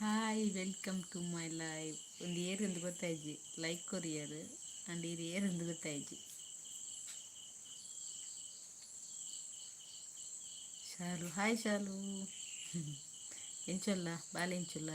Hi, welcome to my live. ಒಂದು ಏರ್ ಎಂದು ಗೊತ್ತಾಯ್ಜಿ, ಲೈಕ್ ಕೊರಿಯರ್ ಅಂಡ್ ಇರ್ ಏರ್ ಎಂದು ಗೊತ್ತಾಯ್ಜಿ. ಶಾಲು, ಹಾಯ್ ಶಾಲು. ಎಂಚೊಲ್ಲ ಬಾಲೆ? ಎಂಚೊಲ್ಲ?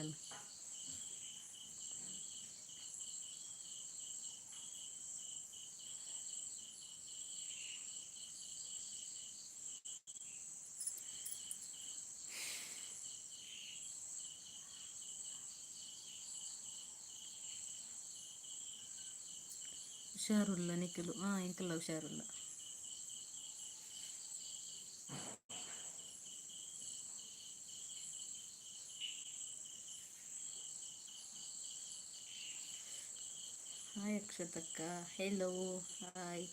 ಹುಷಾರುಲ್ಲ ನಿಖಲು? ಹಾಂ, ಎಂಕಲ್ಲ ಹುಷಾರುಲ್ಲ. ಹಾಯ್ ಅಕ್ಷತಕ್ಕ, ಹೆಲೋ, ಹಾಯ್.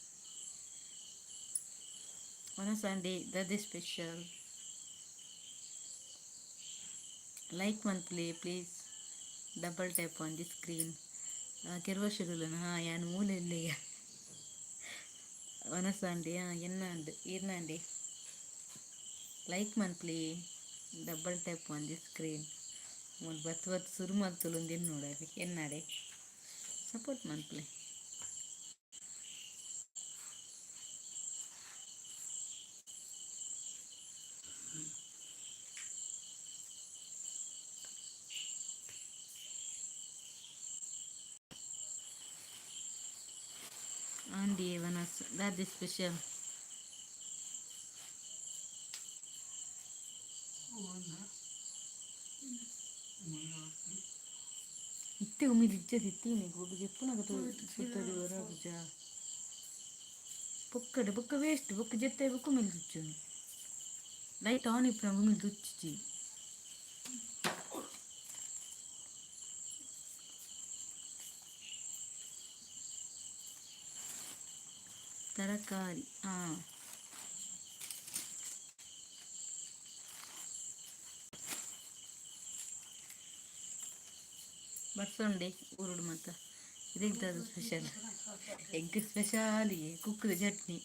ಒನ ಸಂಡೇ ದದೆ ಸ್ಪೆಷಲ್? ಲೈಕ್ ಮನ್ಪುಲೆ please, double tap on the screen. ಕೆರ್ವ ಶುರುಲನ? ಹಾಂ, ಯಾನ್ ಮೂಲೆ ಇಲ್ಲೆಯ. ವನಸಾಂಡೆ? ಹಾಂ, ಎನ್ನಾಂಡ್ ಈರ್ನಾಂಡೆ. ಲೈಕ್ ಮನ್ಪುಲೆ, double tap on the screen. ಮೂಲು ಬತ್ ಬತ್ ಸುರು ಮಲ್ತೊಲುಂದು ಎನ್ನೋಡ ಎನ್ನಾಡೆ ಸಪೋರ್ಟ್ ಮನ್ಪುಲೆ. ಆಂಡಿ ವನಸ್, ದಾದೆ ಸ್ಪೆಷಲ್? ಇತ್ತೆ ಉಮಿಲ್ ಇಜ್ಜದ ಇತ್ತೀನಿ ಬೊಕ್ಕ ಜೆಪ್ಪುನಗ ಸುತ್ತದಿ ವರ ಪೊಕ್ಕಡೆ ಬೊಕ್ಕ ವೇಸ್ಟ್ ಬೊಕ್ಕ ಜೆತ್ತೆ ಬೊಕ್ಕ ಉಮಿಲ್ ತುಚ್ಚುನು. ಲೈಟ್ ಆನ್ ಇಪ್ಪುನಗ ಉಮಿಲ್ ತುಚ್ಚಿಜಿ. ತರಕಾರಿ. ಹಾಂ, ಬರ್ಸೊಂಡೆ ಊರುಡು ಮಾತ. ಇದೆಂತದು ಸ್ಪೆಷಲ್? ಎಗ್ ಸ್ಪೆಷಾಲಿ ಕುಕ್ಕುದ ಚಟ್ನಿ.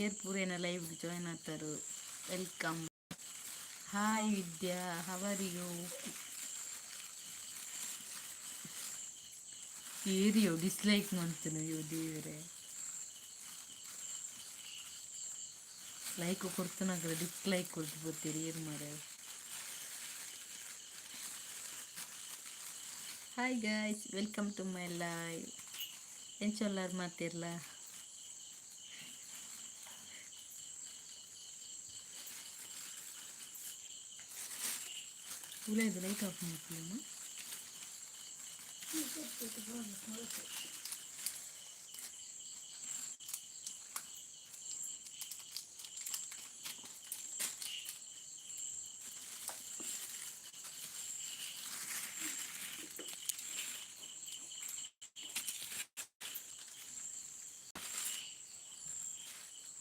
ಏರ್ ಪೂರೇನ ಲೈವ್ ಜಾಯ್ನ್ ಆಗ್ತಾರು? Welcome. Hi Vidya, how are you? ಏರಿಯೋ dislike ಮಾಡ್ತಾನೆ. ಅಯ್ಯೋ ದೇವರೇ, ಲೈಕ್ ಕೊಡ್ತಾನಾಗ್ರೆ ಡಿಸ್ಲೈಕ್ ಕೊಡ್ತು ಬರ್ತೀರಿ ಏನು ಮಾರ. Hi guys, welcome to my live. ಎಂಚೊಲ್ಲಾರು ಮಾತಿರ್ಲ? ಉಲೇದು ಲೈಟ್ ಆಫ್ ಮಾಡ್ಕೊಳ್ಳೋಣ.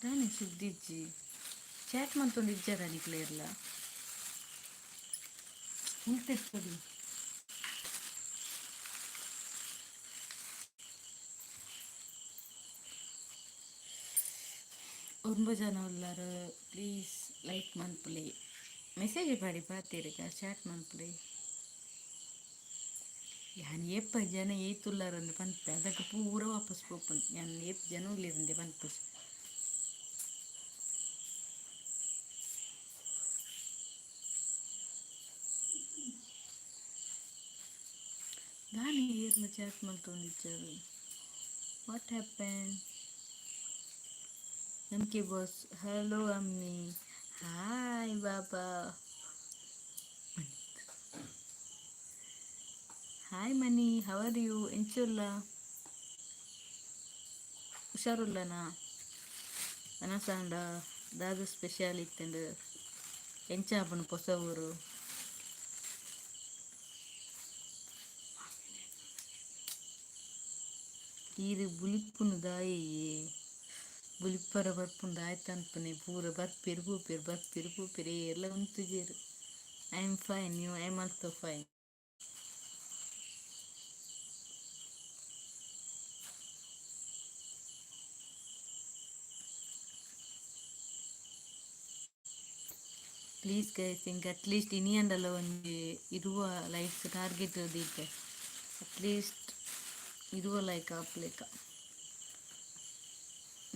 ದಾನೆ ಸುದ್ದಿಜ್ಜಿ, ಚಾಟ್ ಮಂತೊಂದು ಇಜ್ಜಾರ ನಿಕ್ಲೆ ಇರ್ಲ ಉಂಟೆತ್ತದು. ಒಂಬ ಜನ ಉಲ್ಲಾರು, please like ಮನ್ಪುಲೆ, message Padi ಪಾತೀರಿಗ, chat ಮನ್ಪುಲೆ. ಯಾನ್ ಏಪ ಜನ ಏತುಲ್ಲಾರಂದು ಪನ್ಪೆ, ಅದಕ್ಕೆ ಪೂರ ವಾಪಸ್ ಪೋಪುಂಡು. ಯಾನ್ ಏತ್ ಜನ ಉಲ್ಲೆರಂದೆ ಪನ್ಪುಜಿ. ದಾನೆ ಏರ್ನ ಚಾಟ್ ಮಲ್ತೊಂದಿಜ್ಜಾರು? What happen? M K boss, hello. ಅಮ್ಮಿ, ಹಾಯ್ ಬಾಬಾ. Hi money, how are you? ಎಂಚುಲ್ಲ, ಹುಷಾರುಲ್ಲನಾ? ವನಸಾಂಡ? ದಾದ ಸ್ಪೆಷಲ್ ಇತ್ತಂಡು? ಎಂಚ ಆಪುಂಡು ಪೊಸ ಊರು? ಈರು ಬುಲಿಪುನು ದಾಯೆಯೇ? ಬುಲಿಪರ ಬರ್ಪುಂಡು ಆಯ್ತು ಅನ್ಪುನೆ. ಪೂರ ಬರ್ಪೆರ್ ಪೋಪೆರ್, ಬರ್ಪೆರ್ ಪೋಪೆರ್, ಏರ್ಲ ಉಂತುಜೆರ್. I am fine, you? I am also fine. Please guys, ಇಂಕ್ ಅಟ್ಲೀಸ್ಟ್ ಇನಿ ಅಂಡಲ ಒಂಜಿ 20 ಲೈಕ್ಸ್ ಟಾರ್ಗೆಟ್ ದೀತೆ. ಅಟ್ಲೀಸ್ಟ್ 20 ಲೈಕ್ ಆಪ್ಲೆಕ,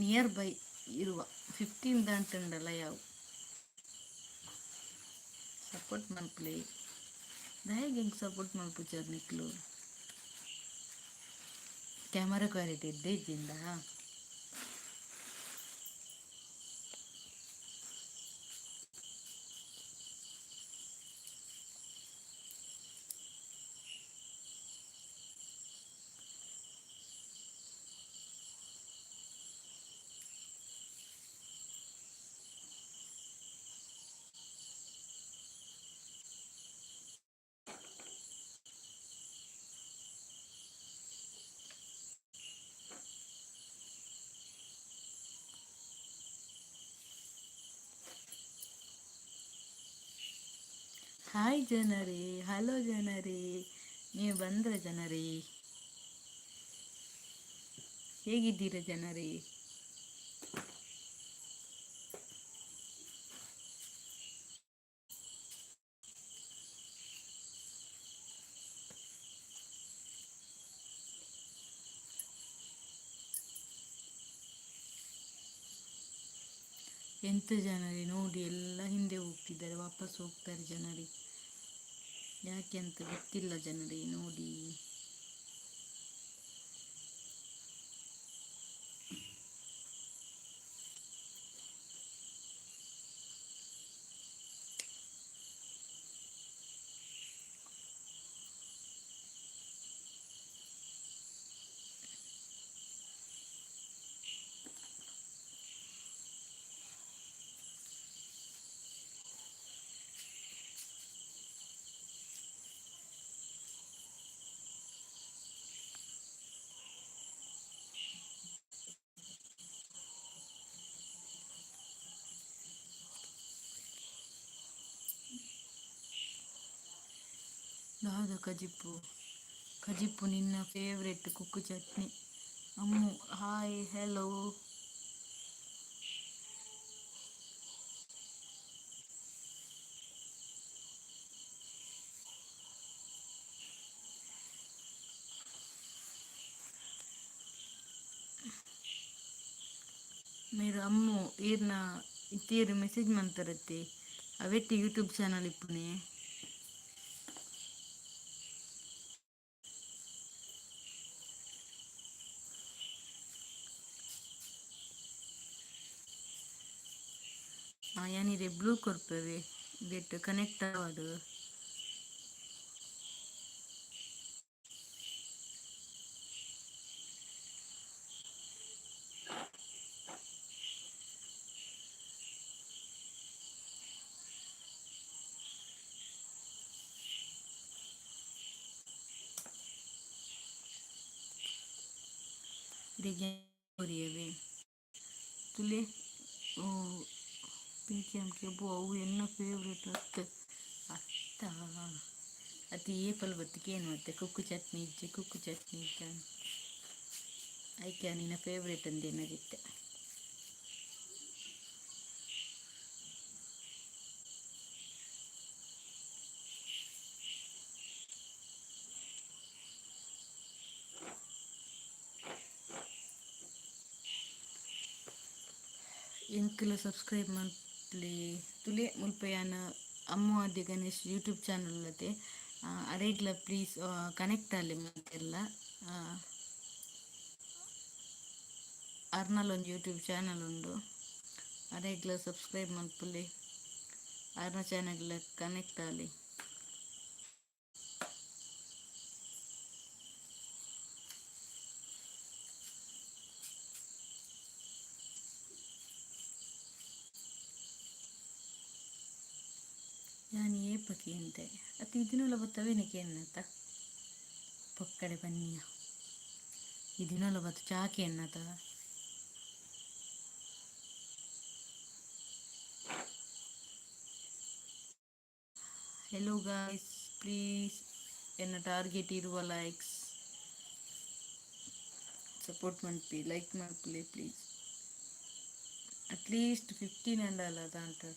ನಿಯರ್ ಬೈ 20, 15 ದಾಂಟುಂಡಲ ಯಾವು. ಸಪೋರ್ಟ್ ಮಲ್ಪುಲೆ. ದಾಯೆಗ್ ಎಂಕ್ ಸಪೋರ್ಟ್ ಮಲ್ಪುಜರ್ ನಿಕ್ಲು? ಕ್ಯಾಮರಾ ಕ್ವಾಲಿಟಿ ಇದ್ದೇ ಇಜ್ಜಿಂದ? ಹಾಯ್ ಜನರೇ, ಹಲೋ ಜನರೇ, ನೀವು ಬಂದ್ರೆ ಜನರೇ, ಹೇಗಿದ್ದೀರಾ ಜನರೇ? ಎಂತ ಜನರೇ, ನೋಡಿ, ಎಲ್ಲ ಹಿಂದೆ ಹೋಗ್ತಿದ್ದಾರೆ, ವಾಪಸ್ ಹೋಗ್ತಾರೆ ಜನರೇ. ಯಾಕೆ ಅಂತ ಗೊತ್ತಿಲ್ಲ ಜನರೇ, ನೋಡಿ. ದಾದ ಕಜಿಪ್ಪು? ಕಜಿಪ್ಪು ನಿನ್ನ ಫೇವ್ರೆಟ್ ಕುಕ್ಕು ಚಟ್ನಿ. Ammu, hi, hello. ಮೇರ್ ಅಮ್ಮು, ಈರ್ನ ಇತ್ತೀರ್ ಮೆಸೇಜ್ ಮಂತರತ್ತೆ, ಅವೆಟ್ ಯೂಟ್ಯೂಬ್ ಚಾನಲ್ ಇಪ್ಪುನೆ? ಯಾನಿರೆ ಬ್ಲೂ ಕೊರ್ಪೆವೆ ಬೆಟ್ ಕನೆಕ್ಟ್ ಆವಡ್. ಇರೆಗ್ ಕೊರಿಯವೆ ತುಲೆ. ಪಿಂಕಿ ಅಮ್ಕೆ ಅಬ್ಬು, ಅವು ಎನ್ನ ಫೇವ್ರೇಟ್ ಅತ್ತ ಅತ್ತ ಅತಿ. ಏಪಲ್ ಬತ್ತಿಗೆ ಏನು ಮತ್ತೆ ಕುಕ್ಕು ಚಟ್ನಿ ಇಜ್ಜೆ, ಕುಕ್ಕು ಚಟ್ನಿ ಇಜ್ಜ, ಐಕೆ ನಿನ್ನ ಫೇವ್ರೇಟ್ ಅಂದೇನದಿತ್ತೆ. ಎಂಕುಲ ಸಬ್ಸ್ಕ್ರೈಬ್ ಮಲ್ಪುಲೆ. ತುಲೆ, ಮುಲ್ಪ ಯಾನ್ ಅಮ್ಮು ಆದ್ಯ ಗಣೇಶ್ ಯೂಟ್ಯೂಬ್ ಚಾನಲ್ ಅತೆ, ಅರೆಗ್ಲ ಪ್ಲೀಸ್ ಕನೆಕ್ಟ್ ಆಲೆ ಮಾತೆರ್ಲ. ಅರ್ನಲ್ ಒಂಜಿ ಯೂಟ್ಯೂಬ್ ಚಾನಲ್ ಉಂಡು, ಅರೆಗ್ಲ ಸಬ್ಸ್ಕ್ರೈಬ್ ಮಲ್ಪುಲೆ, ಅರ್ನ ಚಾನಲ್ ಕನೆಕ್ಟ್ ಆಲೆ. ಯಾನ್ ಏಪ ಕೇಂತೆ ಅತ್ತ, ಈ ದಿನೊಲ ಬತ್ತವೇನೆ ಕೇನ್ನತ್ತ ಪೊಕ್ಕಡೆ ಬನ್ನಿಯ. ಈ ದಿನೊಲ ಬತ್ತು ಚಾಕಿ ಎನ್ನತ. ಹೆಲೋ ಗಾಯ್ಸ್, ಪ್ಲೀಸ್, ಎನ್ನ ಟಾರ್ಗೆಟ್ 20 ಲೈಕ್ಸ್. ಸಪೋರ್ಟ್ ಮನ್ಪಿ, ಲೈಕ್ ಮನ್ಪುಲೆ ಪ್ಲೀಸ್. ಅಟ್ಲೀಸ್ಟ್ 15 ಅಂಡಲ ದಾಂಟರ್.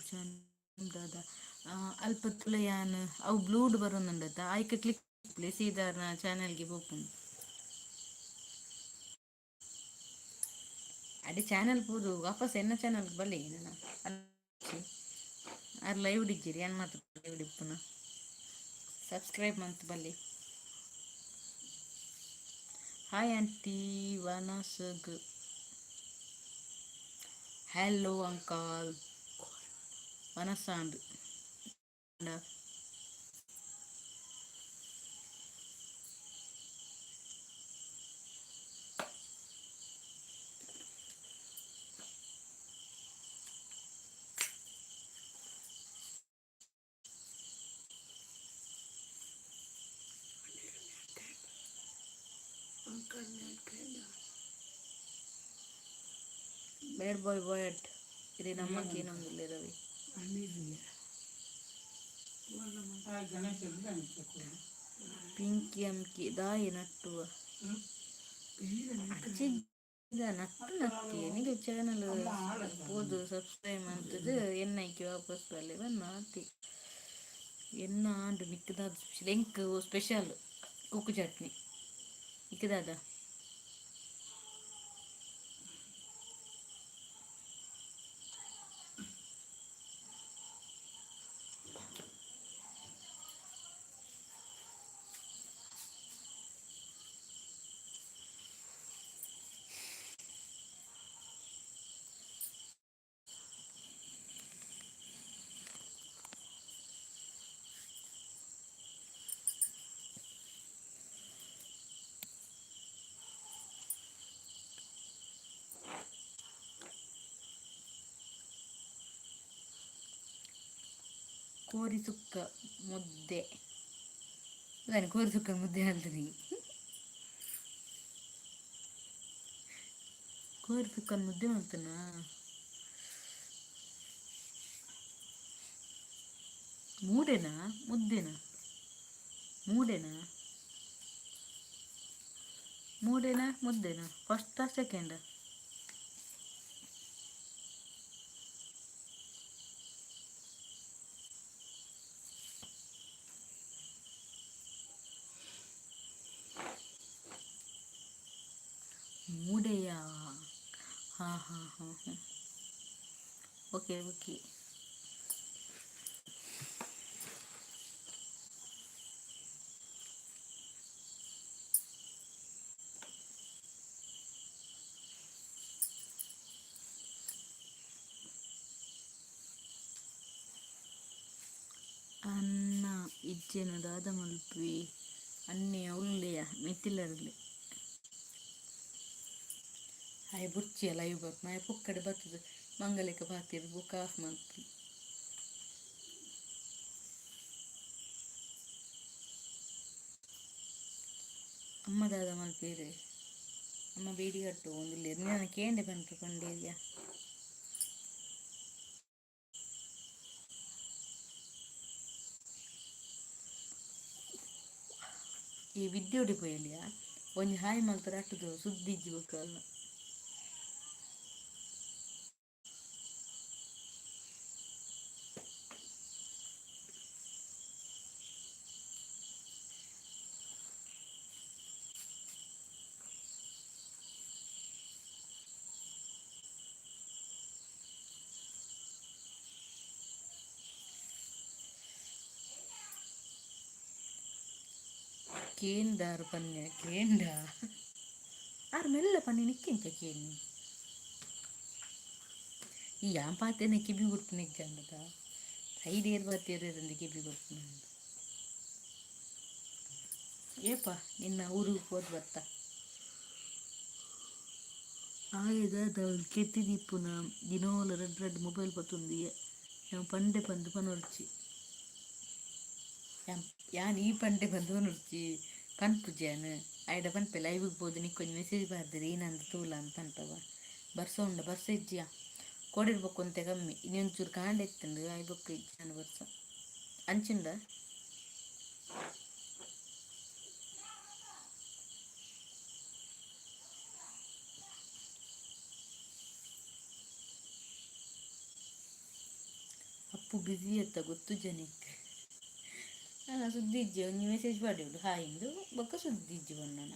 ಚಾನಲ್ ದಾದ ಅಲ್ಪ ತುಲೆ ಯಾನ್ ಅವು ಬ್ಲೂಡ್ ಬರೋನುಂಡತ ಆಯ್ಕೆ ಕ್ಲಿಕ್ ಸೀದಾರ್ನ ಚಾನಲ್ಗೆ ಪೋಪುಂಡು. ಅಡೆ ಚಾನಲ್ ಪೋದು ವಾಪಸ್ ಎನ್ನ ಚಾನಲ್ ಬಲ್ಲೆ ನನ್ನ ಆರ್ ಲೈವ್ ಡಿಜ್ಜಿರಿ ಯಾನ್ ಮಾತ್ರ ಲೈವ್ ಡಿಪ್ಪುನ ಸಬ್ಸ್ಕ್ರೈಬ್ ಮಂತ್ ಬಲ್ಲೆ. ಹಾಯ್ ಆಂಟಿ ವನಸಗ್. ಹಲೋ ಅಂಕಲ್ ವನಸಾಂಡ್. ಬ್ಯಾಡ್ ಬಾಯ್ ಬಾಯ್ ಇದು ನಮ್ಮ ಏನೊಂದಿಲ್ಲ ರವಿ. ಪಿಂಕಿ ಅಮ್ಕಿ ದಾಯಿ ನಟ್ಟುವ ನಟ್ಟು ನತ್ತಿ ನಿಗೆ ಚಾನಲ್ ಪೋದು ಸಬ್ಸ್ಕ್ರೈಬ್ ಅಂತದು ಎನ್ನೈಕೆ ವಾಪಸ್ ಬಲ್ಲೆ ಬನ್ನ ಆತಿ ಎನ್ನ ಆಂಡು ನಿಕ್ಕದಾದ ಎಂಕ್ ಸ್ಪೆಷಲ್ ಕುಕ್ಕು ಚಟ್ನಿ ಇಕ್ಕದಾದ. ಕೋರಿ ಸುಕ್ಕ ಮುದ್ದೆ ನಾನು ಕೋರಿ ಸುಕ್ಕ ಮುದ್ದೆ ಅಲ್ರಿ. ಕೋರಿ ಸುಕ್ಕ ಮುದ್ದೆ ಮಾಡ್ತಾನ. ಮೂಡೆನಾ ಮುದ್ದೆನಾ? ಮೂಡೆನಾ ಮೂಡೆನಾ ಮುದ್ದೆನಾ? ಫಸ್ಟಾ ಸೆಕೆಂಡಾ? ಮೂಡೆಯಾ? ಹಾಂ ಹಾಂ ಹಾಂ ಹಾಂ, ಓಕೆ ಓಕೆ. ಅನ್ನ ಇಜ್ಜೆನ ದಾದ ಮಲ್ಪಿ ಅನ್ನೆಯ ಉಲ್ಲೆಯ ಮೆತ್ತಿಲ್ಲರಲ್ಲಿ ಆಯ್ ಬುರ್ಚಿಯ ಲೈವ್ ಬರ್ಪುನ ಆಯ್ ಪೊಕ್ಕಡೆ ಬತ್ತದ ಮಂಗಲೆಕ ಪಾತೆರ್ ಬೊಕ ಆಫ್ ಮಲ್ಪಿ. ಅಮ್ಮ ದಾದ ಮಲ್ಪೇರು? ಅಮ್ಮ ಬೇಡಿ ಕಟ್ಟು ಒಂದಿಲ್ಲೆರ್ ನಾನು ಕೇಂಡೆ ಪನ್ಪೆ ಪಂಡೇರಿಯ. ಈ ವಿದ್ಯೆ ಪೋಯಲಿಯಾ ಒಂಜಿ ಹಾಯ್ ಮಲ್ತರ ಅಟ್ಟುದು ಸುದ್ದಿ ಇಜ್ಜಿ ಬೊಕ್ಕ ಅಲ್ಲ. ಕೇಂದಾರು ಪನ್ಯ ಕೇಂಡ ಆರ್ ಮೆಲ್ಲ ಪನ್ನಿ ನಿಕ್ಕಿಂಚ ಕೇನಿ ಈ ಯಾನ್ ಪಾತೆನೆ ಕಿಬಿ ಕೊಡ್ಪುನ ಇಜ್ಜಂಡದ ಸೈಡ್ ಏರ್ ಬಾತೇರು ಕಿಬಿ ಕೊಡ್ಪುನ. ಏಪ ನಿನ್ನ ಊರಿಗೆ ಪೋದು ಬತ್ತ ಆಯೆದ ಕೆತ್ತಿದಿಪ್ಪುನ ದಿನೋಲ ರಡ್ಡ್ ರಡ್ಡ್ ಮೊಬೈಲ್ ಪತ್ತೊಂದಿಯೆ ಯಾನ್ ಪಂಡೆ ಪಂದ್ ಪನೊರ್ಚಿ ಯಾನ್ ಯಾನ್ ಈ ಪಂಡೆ ಪಂದ್ ಪನೊರ್ಚಿ ಪನ್ಪುಜಿ ಯಾನ್ ಆಯ್ಡ ಪನ್ಪೆ ಲೈವ್ಗೆ ಪೋದು ನಿಕ್ಕೊಂಜಿ ಮೆಸೇಜ್ ಪಾಡ್ದೆರ್ ಏನಂದ್ ತೂಲ ಅಂದ್ ಪನ್ಪವ. ಬರ್ಸ ಉಂಡ? ಬರ್ಸ ಇಜ್ಜಿಯಾ ಕೋಡಿಡ್ ಬೊಕ್ಕ ಒಂತೆ ಕಮ್ಮಿ ಇನಿ ಒಂಚೂರು ಕಾಂಡೆ ಇತ್ತುಂಡು ಆಯ್ ಬೊಕ್ಕ ಇಜ್ಜಾಂಡ್ ಬರ್ಸ ಅಂಚಿಂಡ. ಅಪ್ಪು ಬ್ಯುಸಿ ಅತ್ತ ಗೊತ್ತು ಜನಕ್ಕೆ. ನಾನು ಸುದ್ದಿ ಇಜ್ಜೆ, ಒಂಜಿ ಮೆಸೇಜ್ ಪಾಡೋಡು ಹಾಯ್ ಇಂದು, ಬೊಕ್ಕ ಸುದ್ದಿ ಇಜ್ಜಿ ಪಣ್ಣನ.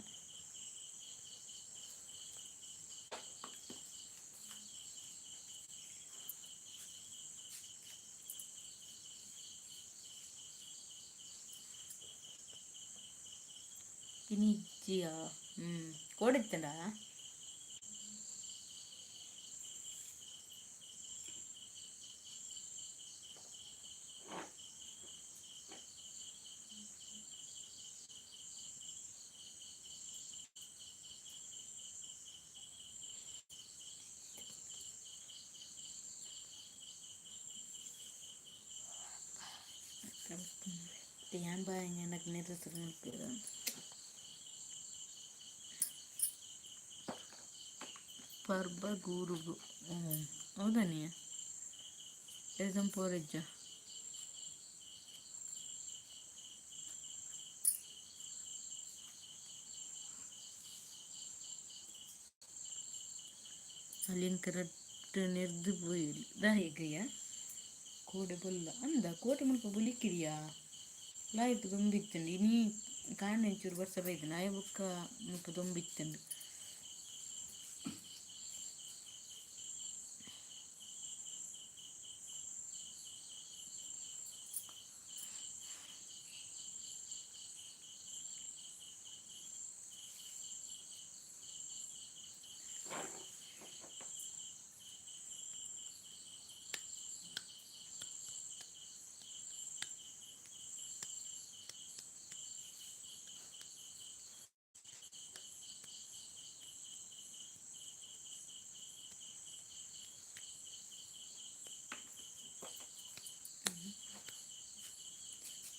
ಇನಿ ಇಜ್ಜಿಯಾ? ಹ್ಞೂ, ಕೋಡಿತ್ತಂಡ. ಯಾನ್ ಬಾಯ್ ನೆನಕ್ ಶುರು. ಪರ್ಬ ಗೂರುಗು ಹೌದಾ? ಎಕ್ಸಾಮ್ ಪೋರೆಜ್ಜ? ಅಲ್ಲಿನ ಕರೆಕ್ಟ್ ನೆರ್ದು ಪೋಯಿ ದಾಯಿಗಯ್ಯ. ಕೋಡೆ ಬೊಲ್ಲ ಅಂದ ಕೋಟೆ ಮುಲ್ಪ ಬುಲಿಕಿರಿಯಾ ಲಾಯ್ಕ್ ದೊಂಬಿತ್ತುಂಡು. ಇನಿ ಕಾಂಡೆ ಒಂಚೂರು ಬರ್ಸ ಬೈದ್ಂಡ್, ಆಯ ಬೊಕ್ಕ ಮುಲ್ಪ ದೊಂಬಿತ್ತುಂಡು.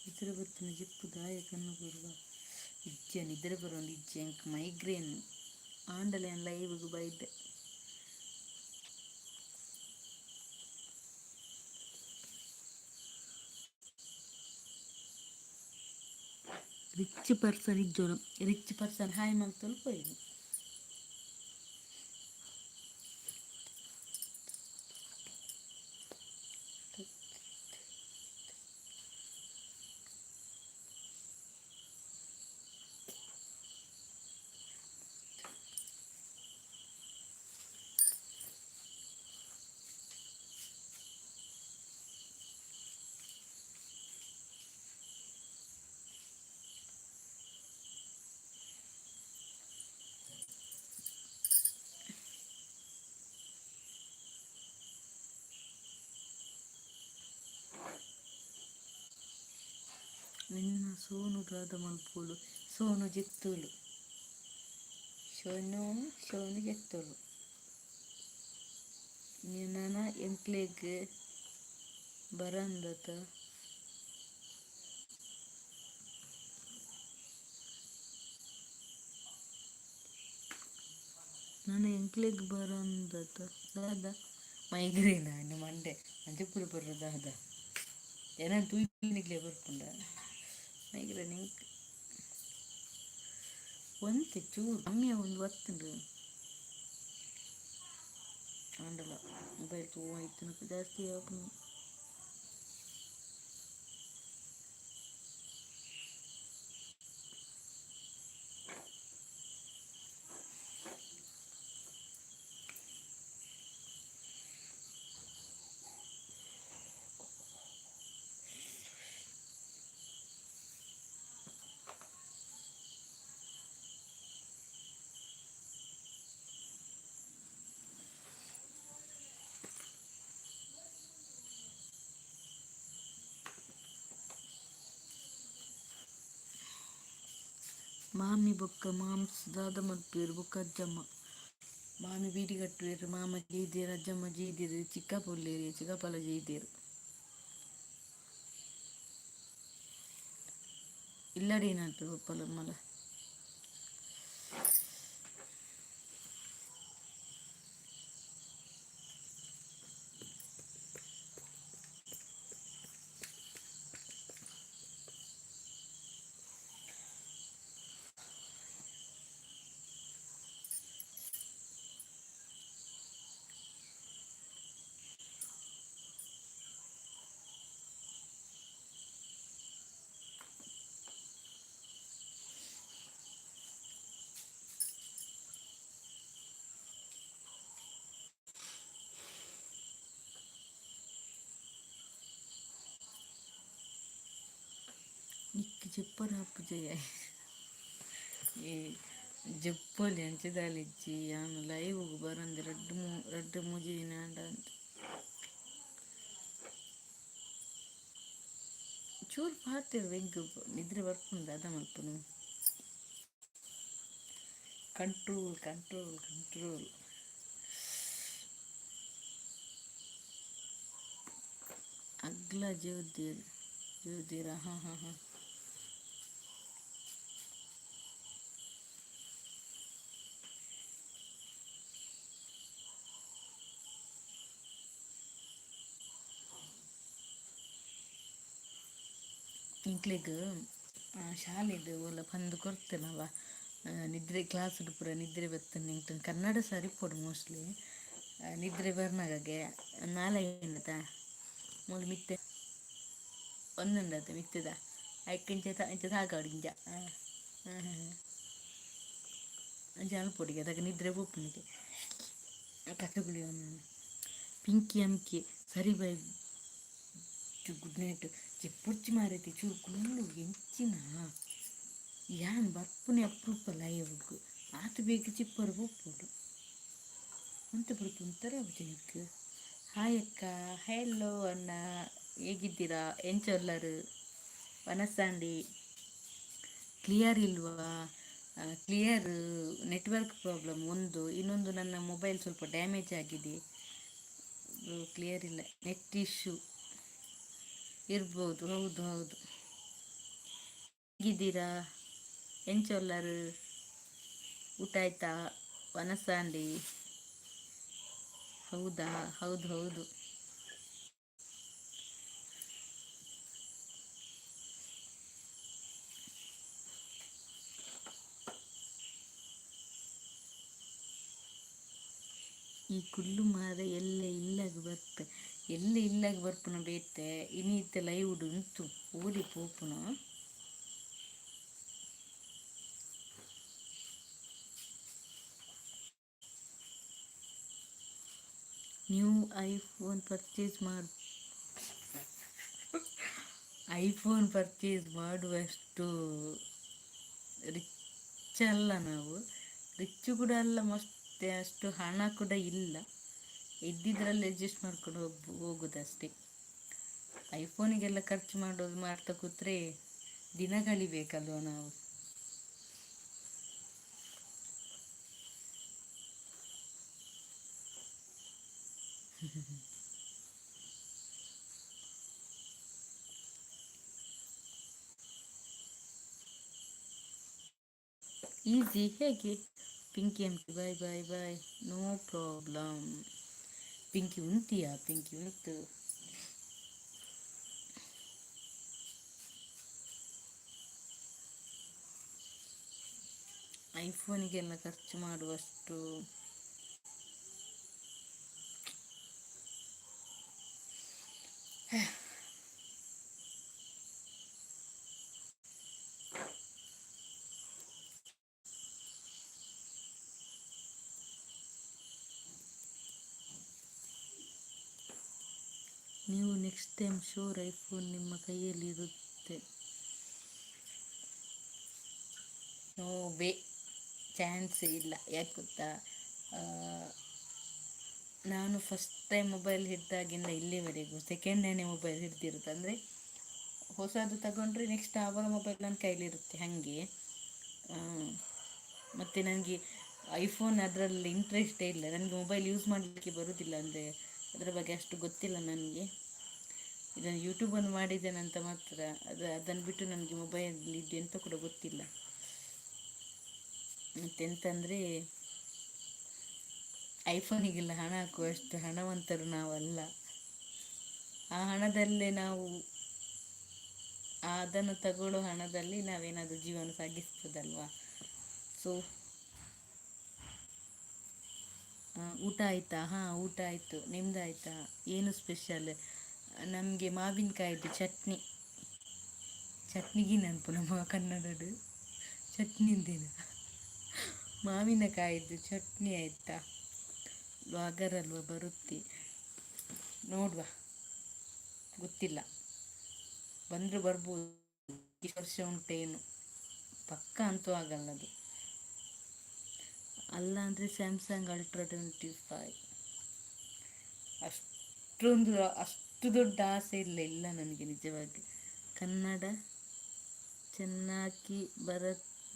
ನಿದ್ರೆ ಬತ್ತಿನ ಜಿಪ್ಪು ದಾಯ ಕಣ್ಣು ಬರುವ ಇಜ್ಜೆ, ನಿದ್ರೆ ಬರೋಂದು ಇಜ್ಜೆ ಎಂಕ್, ಮೈಗ್ರೇನ್ ಆಂಡಲ ಯಾನ್ ಲೈವ್ಗ್ ಬೈದೆ. ರಿಚ್ ಪರ್ಸನ್ ಇಜ್ಜೋಲು, ರಿಚ್ ಪರ್ಸನ್ ಹಾಯ್ ಮಲ್ತೊಲು ಪೋಯಿನಿ. ನಿನ್ನ ಸೋನು ದಾದ ಮಲ್ಪೊಲು? ಸೋನು ಜೆತ್ತೋಲು, ಸೋನು ಸೋನು ಜೆತ್ತೋಲು. ನನ ಎಂಕ್ಲೆಗ್ ಬರಂದತ? ನನ ಎಂಕ್ಲೆಗ್ ಬರಂದತ? ದಾದ ಮೈಗ್ರೇನ್? ಮಂಡೆ ಮಂಜಪುರ ಬರ್ರ ದಾದ ಎನನ್ ತೂಯಿನಿಗ್ಲೇ ಬರ್ಪುಂಡ ಮೈಗ್ರೇನ್? ಎಂಕ್ ಒಂತೆ ಚೂರು ಕಮ್ಮಿ ಒಂದು ಬತ್ತುಂಡು. ಆಂಡಲ ಮೊಬೈಲ್ ತೂವ ಇತ್ತಿನಕ ಜಾಸ್ತಿ ಆಪುಂಡು. ಮಾಮಿ ಬೊಕ್ಕ ಮಾಮ್ಸ್ ದಾದ ಮಲ್ಪುವೆರ್ ಬೊಕ್ಕ ಅಜ್ಜಮ್ಮ? ಮಾಮಿ ಬೀಡಿ ಕಟ್ಟುವೆರ್, ಮಾಮ ಜೈದೆರ್, ಅಜ್ಜಮ್ಮ ಜೈದೆರ್, ಚಿಕ್ಕಪ್ಪ ಉಲ್ಲೆರ್, ಚಿಕ್ಕಪ್ಪಲ ಜೈದೆರ್. ಇಲ್ಲಡೇನಾತು ಪಪ್ಪಲ ಮಲ. ಜೆಪ್ಪರ ಆಪುಜಯ. ಈ ಜೆಪ್ಪೊಲಿ ಅಂಚದಾಲಿಜ್ಜಿ ಯಾನ್ ಲೈವ್ಗ್ ಬರಂದೆ ರಡ್ಡ್ ಮೂ ರಡ್ಡ್ ಮೂಜಿ ದಿನ ಆಂಡ ಚೂರು ಪಾತೆರ್ ಎಂಕ್ ನಿದ್ರೆ ಬರ್ಪುಂಡು ದಾದ ಮಲ್ಪುನು. Control control control. ಅಗ್ಲ ಜ್ಯೋತಿರ್ ಜ್ಯೋತಿರ. ಹಾಂ ಹಾಂ ಹಾಂ. ಎಂಕ್ಲೆಗ್ ಶಾಲೆಡ್ ಓಲ ಪಂದ್ ಕೊರ್ತೆನವ ನಿದ್ರೆ ಕ್ಲಾಸ್ಡ್ ಪೂರ ನಿದ್ರೆ ಬತ್ತಂಡ ಎಂಕ್ಲೆಗ್ ಕನ್ನಡ ಸರ್ ಇಪ್ಪೊಡು ಮೋಸ್ಟ್ಲಿ. ನಿದ್ರೆ ಬರ್ನಗಗೆ ನಾಲಯಿ ಉಂಡತ ಮೂಲು ಮಿತ್ತೆ ಒಂದುಂಡತ ಮಿತ್ತದ ಐಕ್ ಇಂಚ ಇಂಚ ತಾಗಾಡು ಇಂಚ ಅಂಚ ಅನ್ಪೊಡಿಗೆ ಅದಕ್ಕೆ ನಿದ್ರೆ ಪೋಪುನಿಗೆ ಕಥಗುಳಿ. ಪಿಂಕಿ ಅಮ್ಕಿ ಸರಿ ಬೈ, ಗುಡ್ ನೈಟ್. ಜೆಪ್ಪೊಡ್ಚಿ ಮಾರೈತಿ, ಚೂರು ಕುಲ್ಲು. ಎಂಚಿನ ಯಾನ್ ಬರ್ಪುನೆ ಅಪ್ರೂಪ ಲೈವ್ಗ್, ಆತ್ ಬೇಗ ಚಿಪ್ಪರು ಪೋಪುಂಡು ಒಂತೆ ಪೂರ ಉಂತರ ಆಪುಜಿ ನಿಕ್ಕ್. ಹಾಯ್ ಅಕ್ಕ. ಹೆಲೋ ಅಣ್ಣ, ಹೇಗಿದ್ದೀರಾ? ಎಂಚೊಲ್ಲರು? ವನಸಾಂಡಿ. ಕ್ಲಿಯರ್ ಇಲ್ವಾ? ಕ್ಲಿಯರ್, ನೆಟ್ವರ್ಕ್ ಪ್ರಾಬ್ಲಮ್ ಒಂದು. ಇನ್ನೊಂದು ನನ್ನ ಮೊಬೈಲ್ ಸ್ವಲ್ಪ ಡ್ಯಾಮೇಜ್ ಆಗಿದೆ, ಕ್ಲಿಯರ್ ಇಲ್ಲ. ನೆಟ್ ಇಶ್ಯೂ ಇರ್ಬೋದು. ಹೌದು ಹೌದು. ಹೇಗಿದ್ದೀರಾ? ಎಂಚೊಲ್ಲರು? ಊಟ ಆಯ್ತಾ? ವನಸಾಂಡಿ. ಹೌದಾ? ಹೌದು ಹೌದು. ಈ ಕುಲ್ಲು ಮಾರ ಎಲ್ಲೆ ಇಲ್ಲಗ್ ಬರ್ಪೆ, ಎಲ್ಲೆ ಇಲ್ಲಗ್ ಬರ್ಪುನ ಬೇತೆ. ಇನಿ ಇತ್ತೆ ಲೈವ್ ಉಂತು ಓಲಿ ಪೋಪುನ. ನ್ಯೂ ಐಫೋನ್ ಪರ್ಚೇಸ್ ಮಾಡು. ಐಫೋನ್ ಪರ್ಚೇಸ್ ಮಾಡುವಷ್ಟು ರಿಚ್ ಅಲ್ಲ ನಾವು. ರಿಚ್ ಕೂಡ ಅಲ್ಲ, ಮಸ್ತ್ ಅಷ್ಟು ಹಣ ಕೂಡ ಇಲ್ಲ. ಇದ್ದಿದ್ರಲ್ಲಿ ಅಡ್ಜಸ್ಟ್ ಮಾಡ್ಕೊಂಡು ಹೋಗುದಷ್ಟೇ. ಐಫೋನಿಗೆಲ್ಲ ಖರ್ಚು ಮಾಡೋದು ಮಾಡ್ತಾ ಕೂತ್ರೆ ದಿನ ಕಳಿಬೇಕಲ್ವ ನಾವು? ಈಸಿ ಹೇಗೆ? Pinki M, bye bye bye. No problem Pinki. ಉಂತಿಯಾ ಪಿಂಕಿ? ಉಂತು. ಐಫೋನಿಗೆಲ್ಲ ಖರ್ಚು ಮಾಡುವಷ್ಟು. ನೀವು ನೆಕ್ಸ್ಟ್ ಟೈಮ್ ಶೋರ್ ಐಫೋನ್ ನಿಮ್ಮ ಕೈಯಲ್ಲಿ ಇರುತ್ತೆ. ನೋ ವೇ, ಚಾನ್ಸ್ ಇಲ್ಲ. ಯಾಕೆ ಗೊತ್ತಾ? ನಾನು ಫಸ್ಟ್ ಟೈಮ್ ಮೊಬೈಲ್ ಹಿಡ್ದಾಗಿಂದ ಇಲ್ಲಿವರೆಗೂ ಸೆಕೆಂಡ್ ಹ್ಯಾಂಡೇ ಮೊಬೈಲ್ ಹಿಡ್ದಿರೋದು. ಅಂದರೆ ಹೊಸದು ತಗೊಂಡ್ರೆ ನೆಕ್ಸ್ಟ್ ಆವಾಗ ಮೊಬೈಲ್ ನನ್ನ ಕೈಲಿರುತ್ತೆ ಹಾಗೆ. ಮತ್ತು ನನಗೆ ಐಫೋನ್ ಅದರಲ್ಲಿ ಇಂಟ್ರೆಸ್ಟೇ ಇಲ್ಲ. ನನಗೆ ಮೊಬೈಲ್ ಯೂಸ್ ಮಾಡಲಿಕ್ಕೆ ಬರುವುದಿಲ್ಲ. ಅಂದರೆ ಅದರ ಬಗ್ಗೆ ಅಷ್ಟು ಗೊತ್ತಿಲ್ಲ ನನಗೆ. ಇದನ್ನು ಯೂಟ್ಯೂಬನ್ನು ಮಾಡಿದ್ದೇನಂತ ಮಾತ್ರ. ಅದು ಅದನ್ನು ಬಿಟ್ಟು ನನಗೆ ಮೊಬೈಲ್ ಇದು ಎಂತ ಕೂಡ ಗೊತ್ತಿಲ್ಲ. ಮತ್ತೆಂತಂದರೆ ಐಫೋನಿಗೆಲ್ಲ ಹಣ ಹಾಕುವಷ್ಟು ಹಣವಂತರು ನಾವಲ್ಲ. ಆ ಹಣದಲ್ಲೇ ನಾವು ಅದನ್ನು ತಗೊಳ್ಳೋ ಹಣದಲ್ಲಿ ನಾವೇನಾದರೂ ಜೀವನ ಸಾಗಿಸ್ಬೋದಲ್ವಾ? ಸೊ ಊಟ ಆಯಿತಾ? ಹಾಂ, ಊಟ ಆಯಿತು. ನಿಮ್ದು ಆಯಿತಾ? ಏನು ಸ್ಪೆಷಲ್? ನಮಗೆ ಮಾವಿನಕಾಯಿದು ಚಟ್ನಿ. ಚಟ್ನಿಗೆ ನೆನಪು ನಮ್ಮ ಕನ್ನಡದ ಚಟ್ನಿ ಅಂದೇನ. ಮಾವಿನಕಾಯಿದು ಚಟ್ನಿ ಆಯಿತಾ? ವ್ಲಾಗರ್ ಅಲ್ವಾ, ಬರುತ್ತೆ. ನೋಡುವ, ಗೊತ್ತಿಲ್ಲ. ಬಂದರೆ ಬರ್ಬೋದು. ವರ್ಷ ಉಂಟೇನು, ಪಕ್ಕ ಅಂತೂ ಆಗಲ್ಲ ಅದು. ಅಲ್ಲ ಅಂದರೆ ಸ್ಯಾಮ್ಸಂಗ್ ಅಲ್ಟ್ರಾ 25. ಅಷ್ಟೊಂದು ಅಷ್ಟು ದೊಡ್ಡ ಆಸೆ ಇಲ್ಲ ಇಲ್ಲ ನನಗೆ ನಿಜವಾಗಿ. ಕನ್ನಡ ಚೆನ್ನಾಗಿ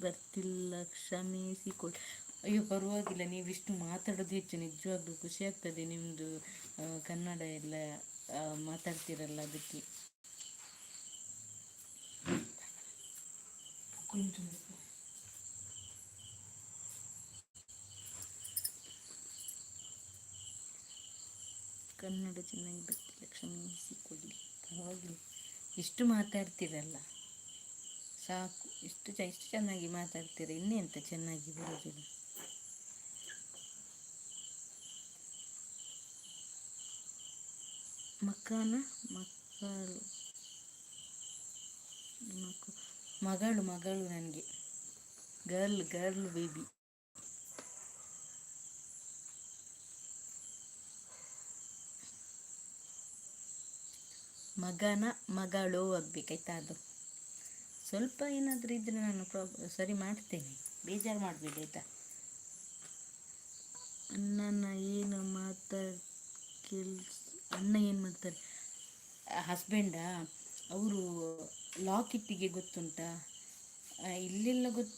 ಬರ್ತಿಲ್ಲ, ಕ್ಷಮಿಸಿಕೊಳ್ಳಿ. ಅಯ್ಯೋ, ಪರವಾಗಿಲ್ಲ, ನೀವು ಇಷ್ಟು ಮಾತಾಡೋದು ಹೆಚ್ಚು. ನಿಜವಾಗ್ಲೂ ಖುಷಿ ಆಗ್ತದೆ ನಿಮ್ಮದು ಕನ್ನಡ ಎಲ್ಲ ಮಾತಾಡ್ತೀರಲ್ಲ ಅದಕ್ಕೆ. ಕನ್ನಡ ಚೆನ್ನಾಗಿ ಬರ್ತಿಲ್ಲ, ಕ್ಷಮಿಸಿಕೊಳ್ಳಿ. ಪರವಾಗಿಲ್ಲ, ಇಷ್ಟು ಮಾತಾಡ್ತೀರಲ್ಲ ಸಾಕು. ಇಷ್ಟು ಇಷ್ಟು ಚೆನ್ನಾಗಿ ಮಾತಾಡ್ತೀರ, ಇನ್ನೆಂತ ಚೆನ್ನಾಗಿ ಬರೋದಿಲ್ಲ? ಮಕ್ಕನ ಮಕ್ಕಳು ಮಕ್ಕಳು ಮಗಳು ಮಗಳು ನನಗೆ, ಗರ್ಲ್ ಗರ್ಲ್ ಬೇಬಿ. ಮಗನ ಮಗಳು ಆಗಬೇಕಾಯ್ತಾ ಅದು? ಸ್ವಲ್ಪ ಏನಾದರೂ ಇದ್ದರೆ ನಾನು ಸರಿ ಮಾಡ್ತೇನೆ, ಬೇಜಾರು ಮಾಡಬೇಡಿ ಆಯಿತಾ? ಅಣ್ಣನ ಏನು ಮಾತಾಡ್ ಕೆಲ್ಸ? ಅಣ್ಣ ಏನು ಮಾಡ್ತಾರೆ? ಹಸ್ಬೆಂಡಾ? ಅವರು ಲಾಕಿಟ್ಟಿಗೆ ಗೊತ್ತುಂಟಾ? ಇಲ್ಲೆಲ್ಲ ಗೊತ್ತು,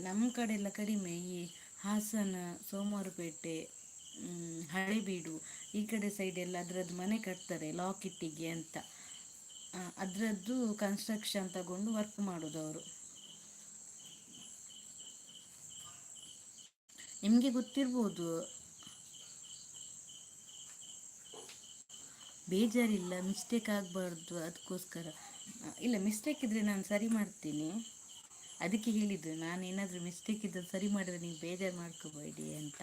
ನಮ್ಮ ಕಡೆ ಎಲ್ಲ ಕಡಿಮೆ. ಈ ಹಾಸನ, ಸೋಮವಾರಪೇಟೆ, ಹಳೆಬೀಡು ಈ ಕಡೆ ಸೈಡೆಲ್ಲ ಅದರದ್ದು ಮನೆ ಕಟ್ತಾರೆ ಲಾಕಿಟ್ಟಿಗೆ ಅಂತ. ಅದರದ್ದು ಕನ್ಸ್ಟ್ರಕ್ಷನ್ ತಗೊಂಡು ವರ್ಕ್ ಮಾಡೋದು ಅವರು. ನಿಮಗೆ ಗೊತ್ತಿರ್ಬೋದು. ಬೇಜಾರಿಲ್ಲ, ಮಿಸ್ಟೇಕ್ ಆಗಬಾರ್ದು ಅದಕ್ಕೋಸ್ಕರ. ಇಲ್ಲ, ಮಿಸ್ಟೇಕ್ ಇದ್ದರೆ ನಾನು ಸರಿ ಮಾಡ್ತೀನಿ. ಅದಕ್ಕೆ ಹೇಳಿದ್ದು, ನಾನು ಏನಾದರೂ ಮಿಸ್ಟೇಕ್ ಇದ್ದರೆ ಸರಿ ಮಾಡಿದ್ರೆ ನೀವು ಬೇಜಾರು ಮಾಡ್ಕೋಬೇಡಿ ಅಂತ.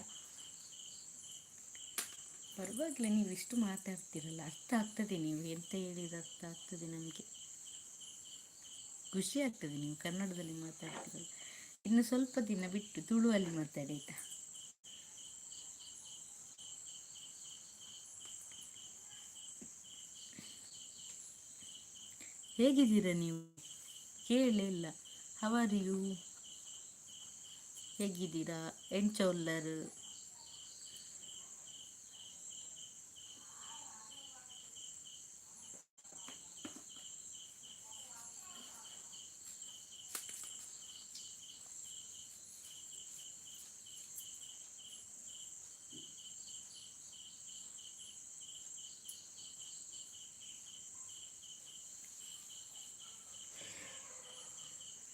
ಪರವಾಗಿಲ್ಲ, ನೀವು ಇಷ್ಟು ಮಾತಾಡ್ತೀರಲ್ಲ, ಅರ್ಥ ಆಗ್ತದೆ. ನೀವು ಎಂತ ಹೇಳಿದ್ರೆ ಅರ್ಥ ಆಗ್ತದೆ ನಮಗೆ, ಖುಷಿ ಆಗ್ತದೆ ನೀವು ಕನ್ನಡದಲ್ಲಿ ಮಾತಾಡ್ತೀರಲ್ಲ. ಇನ್ನು ಸ್ವಲ್ಪ ದಿನ ಬಿಟ್ಟು ತುಳುವಲ್ಲಿ ಮಾತಾಡಿ ಆಯಿತಾ? ಹೇಗಿದ್ದೀರಾ ನೀವು? ಕೇಳಲೇ ಇಲ್ಲ. How are you? ಹೇಗಿದ್ದೀರಾ? ಎಂಚ ಉಲ್ಲರ್?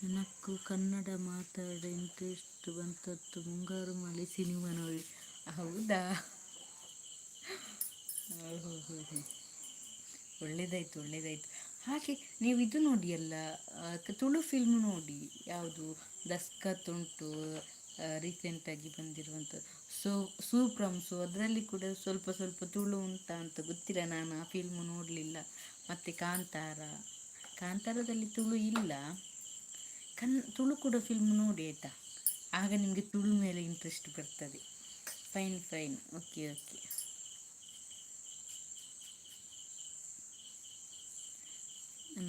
ನನಗೂ ಕನ್ನಡ ಮಾತಾಡ ಇಂಟ್ರೆಸ್ಟ್ ಬಂತದ್ದು ಮುಂಗಾರು ಮಳೆ ಸಿನಿಮಾ ನೋಡಿ. ಹೌದಾ? ಓಹೋ ಹೋ ಹೋ, ಒಳ್ಳೇದಾಯ್ತು, ಒಳ್ಳೇದಾಯ್ತು. ಹಾಗೆ ನೀವು ಇದು ನೋಡಿ ಅಲ್ಲ, ತುಳು ಫಿಲ್ಮ್ ನೋಡಿ. ಯಾವುದು, ದಸ್ಕತ್ ಉಂಟು ರೀಸೆಂಟಾಗಿ ಬಂದಿರುವಂಥದ್ದು. ಸೊ ಸೂಪ್ರಮ್ಸು, ಅದರಲ್ಲಿ ಕೂಡ ಸ್ವಲ್ಪ ಸ್ವಲ್ಪ ತುಳು ಉಂಟಾ ಅಂತ ಗೊತ್ತಿಲ್ಲ, ನಾನು ಆ ಫಿಲ್ಮು ನೋಡಲಿಲ್ಲ. ಮತ್ತು ಕಾಂತಾರ, ಕಾಂತಾರದಲ್ಲಿ ತುಳು ಇಲ್ಲ. ತುಳು ಕೂಡ ಫಿಲ್ಮ್ ನೋಡಿ ಆಯಿತಾ? ಆಗ ನಿಮಗೆ ತುಳು ಮೇಲೆ ಇಂಟ್ರೆಸ್ಟ್ ಬರ್ತದೆ. Fine fine, okay okay.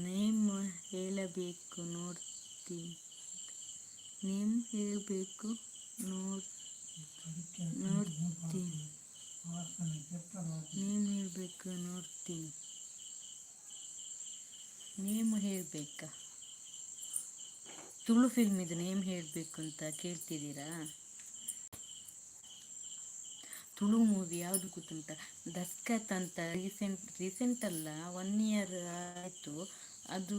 Name ಹೇಳಬೇಕು ನೋಡ್ತೀನಿ, ನೇಮ್ ಹೇಳಬೇಕು ನೋಡ್ತೀನಿ, ನೇಮ್ ಹೇಳಬೇಕು ನೋಡ್ತೀನಿ. ನೇಮ್ ಹೇಳಬೇಕಾ? ತುಳು ಫಿಲ್ಮ್ ಇದು ನೇಮ್ ಹೇಳಬೇಕು ಅಂತ ಕೇಳ್ತಿದ್ದೀರಾ? ತುಳು ಮೂವಿ ಯಾವುದು ಗೊತ್ತುಂಟ? ದಸ್ಕತ್ ಅಂತ. ರೀಸೆಂಟ್, ರೀಸೆಂಟ್ ಅಲ್ಲ, ಒನ್ ಇಯರ್ ಆಯಿತು ಅದು.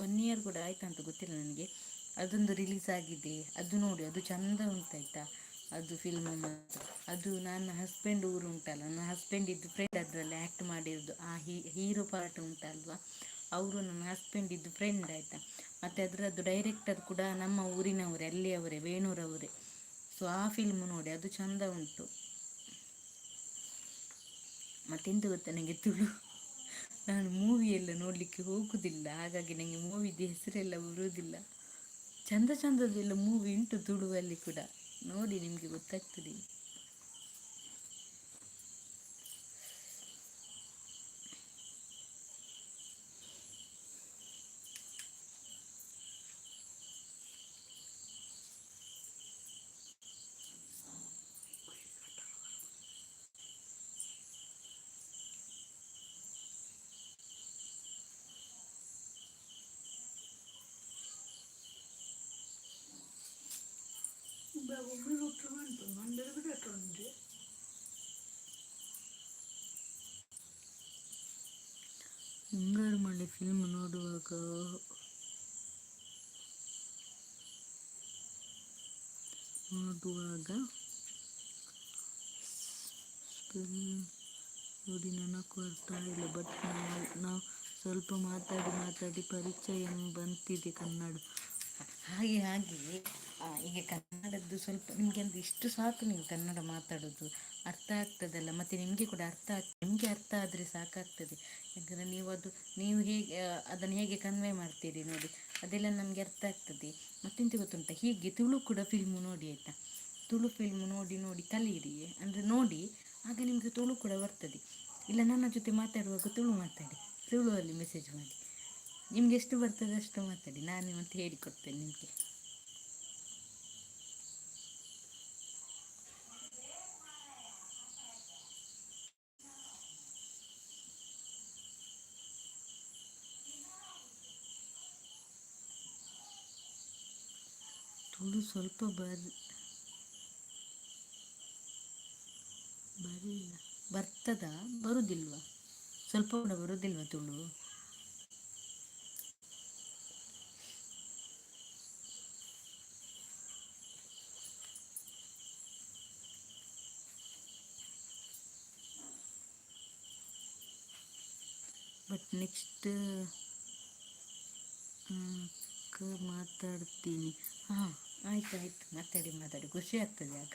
ಒನ್ ಇಯರ್ ಕೂಡ ಆಯ್ತಾ ಅಂತ ಗೊತ್ತಿಲ್ಲ ನನಗೆ. ಅದೊಂದು ರಿಲೀಸ್ ಆಗಿದೆ, ಅದು ನೋಡಿ, ಅದು ಚಂದ ಉಂಟಾಯ್ತಾ ಅದು ಫಿಲ್ಮ್ ಮಾತ್ರ. ಅದು ನನ್ನ ಹಸ್ಬೆಂಡ್ ಊರು ಉಂಟಲ್ಲ, ನನ್ನ ಹಸ್ಬೆಂಡ್ ಇದ್ದು ಫ್ರೆಂಡ್ ಅದರಲ್ಲಿ ಆ್ಯಕ್ಟ್ ಮಾಡಿರೋದು. ಆ ಹೀರೋ ಪಾರ್ಟ್ ಉಂಟಲ್ವಾ, ಅವರು ನನ್ನ ಹಸ್ಬೆಂಡ್ ಇದ್ದು ಫ್ರೆಂಡ್ ಆಯಿತಾ. ಮತ್ತು ಅದರದ್ದು ಡೈರೆಕ್ಟರ್ ಕೂಡ ನಮ್ಮ ಊರಿನವರೇ, ಅಲ್ಲಿಯವರೇ, ವೇಣೂರವರೇ. ಸೊ ಆ ಫಿಲ್ಮ್ ನೋಡಿ, ಅದು ಚಂದ ಉಂಟು. ಮತ್ತೆಂತ ಗೊತ್ತಾ, ನನಗೆ ತುಳು ನಾನು ಮೂವಿ ಎಲ್ಲ ನೋಡಲಿಕ್ಕೆ ಹೋಗುವುದಿಲ್ಲ, ಹಾಗಾಗಿ ನನಗೆ ಮೂವಿದು ಹೆಸರೆಲ್ಲ ಬರುವುದಿಲ್ಲ. ಚಂದ ಚಂದದೆಲ್ಲ ಮೂವಿ ಉಂಟು ತುಳುವಲ್ಲಿ ಕೂಡ, ನೋಡಿ ನಿಮಗೆ ಗೊತ್ತಾಗ್ತದೆ. ಮುಂಗಾರು ಮಳೆ ಫಿಲ್ಮ್ ನೋಡುವಾಗ ನೋಡುವಾಗ ಸ್ಪೆಲ್ ನೋಡಿ ನನಗೂ ಅರ್ಥ ಆಗಿಲ್ಲ. ಬಟ್ ನಾವು ಸ್ವಲ್ಪ ಮಾತಾಡಿ ಮಾತಾಡಿ ಪರಿಚಯ ಬಂತಿದೆ ಕನ್ನಡ. ಹಾಗೆ ಹಾಗೆ ಈಗ ಕನ್ನಡದ್ದು ಸ್ವಲ್ಪ ನಿಮಗೆ ಅಂದ್ರೆ ಇಷ್ಟು ಸಾಕು, ನೀವು ಕನ್ನಡ ಮಾತಾಡೋದು ಅರ್ಥ ಆಗ್ತದಲ್ಲ. ಮತ್ತು ನಿಮಗೆ ಕೂಡ ಅರ್ಥ ಆಗ್ ನಿಮಗೆ ಅರ್ಥ ಆದರೆ ಸಾಕಾಗ್ತದೆ. ಯಾಕಂದರೆ ನೀವು ಅದು ನೀವು ಹೇಗೆ ಅದನ್ನು ಹೇಗೆ ಕನ್ವೆ ಮಾಡ್ತೀರಿ ನೋಡಿ, ಅದೆಲ್ಲ ನಮಗೆ ಅರ್ಥ ಆಗ್ತದೆ. ಮತ್ತೆಂತ ಗೊತ್ತುಂಟ? ಹೀಗೆ ತುಳು ಕೂಡ ಫಿಲ್ಮು ನೋಡಿ ಆಯಿತಾ? ತುಳು ಫಿಲ್ಮು ನೋಡಿ ನೋಡಿ ಕಲಿಯಿರಿ. ಅಂದರೆ ನೋಡಿ, ಆಗ ನಿಮಗೆ ತುಳು ಕೂಡ ಬರ್ತದೆ. ಇಲ್ಲ, ನನ್ನ ಜೊತೆ ಮಾತಾಡುವಾಗ ತುಳು ಮಾತಾಡಿ, ತುಳುವಲ್ಲಿ ಮೆಸೇಜ್ ಮಾಡಿ. ನಿಮ್ಗೆ ಎಷ್ಟು ಬರ್ತದೆ ಅಷ್ಟು ಮಾತಾಡಿ, ನಾನು ಮತ್ತೆ ಹೇಳಿಕೊಡ್ತೇನೆ ನಿಮಗೆ. ತುಳು ಸ್ವಲ್ಪ ಬರಿಲ್ಲ ಬರ್ತದ? ಬರುದಿಲ್ವಾ? ಸ್ವಲ್ಪ ಕೂಡ ಬರುದಿಲ್ವಾ ತುಳು? ಬಟ್ ನೆಕ್ಸ್ಟ್ ಮಾತಾಡ್ತೀನಿ. ಹಾಂ, ಆಯ್ತು ಆಯ್ತು, ಮಾತಾಡಿ ಮಾತಾಡಿ, ಖುಷಿ ಆಗ್ತದೆ ಆಗ.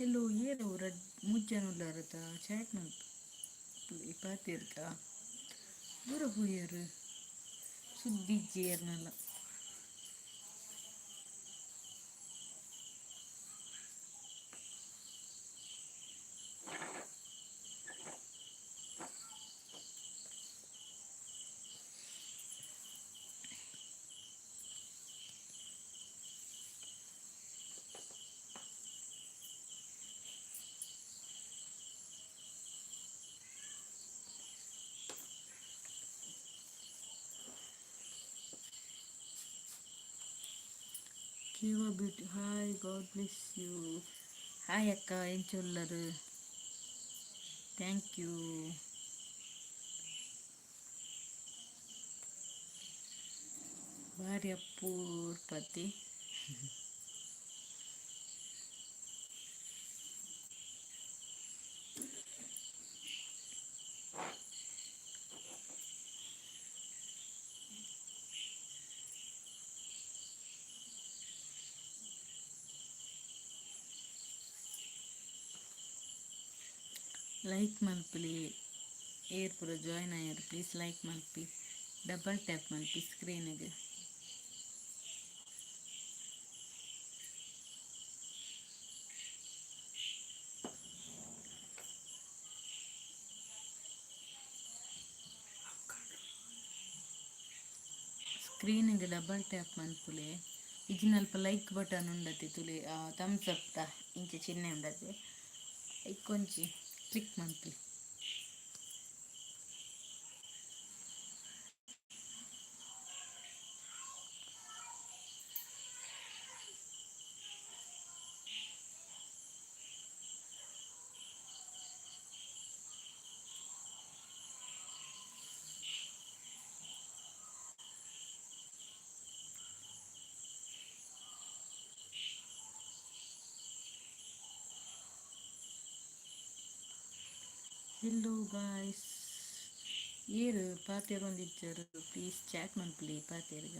ಹೆಲೋ, ಏರು ರಡ್ ಮೂಜಿ ಜನ ಉಲ್ಲಾರತ? ಚಾಟ್ ಮಲ್ಪುಲೆ, ಪಾತೆರ್ಗ. ದೂರ ಪೋಯೆರ್, ಸುದ್ದಿ ಇಜ್ಜಿ ಏರ್ನಲ. Kiva beauty, hi, God bless you. Hi ಅಕ್ಕ, ಎಂಚ ಉಲ್ಲರ್? Thank you. ಬಾರಿ ಅಪ್ಪೂರ್ಪತಿ. ಲೈಕ್ ಮಲ್ಪುಲೆ. ಏರ್ ಪೂರ ಜಾಯ್ನ್ ಆಯರ್, ಪ್ಲೀಸ್ ಲೈಕ್ ಮಲ್ಪಿ, ಡಬಲ್ ಟ್ಯಾಪ್ ಮಲ್ಪಿ ಸ್ಕ್ರೀನ್ಗೆ. ಸ್ಕ್ರೀನ್ಗೆ ಡಬಲ್ ಟ್ಯಾಪ್ ಮನ್ಪುಲೆ. ಇಜಿನಲ್ಪ ಲೈಕ್ ಬಟನ್ ಉಂಡತೆ ತುಲೆ, ಥಮ್ಸ್ ಅಪ್ ಇಂಚ ಚಿಹ್ನೆ ಉಂಡತೆ. ಐಕೊಂಚಿ ಕ್ಲಿಕ್ ಮನ್ಪುಲೆ. ಹೆಲೋ ಗಾಯ್ಸ್, ಏರ್ ಪಾತೆರೊಂದಿಜ್ಜರ್? ಪ್ಲೀಸ್ ಚಾಟ್ ಮನ್ಪುಲೆ ಪಾತೆರ್ಗ.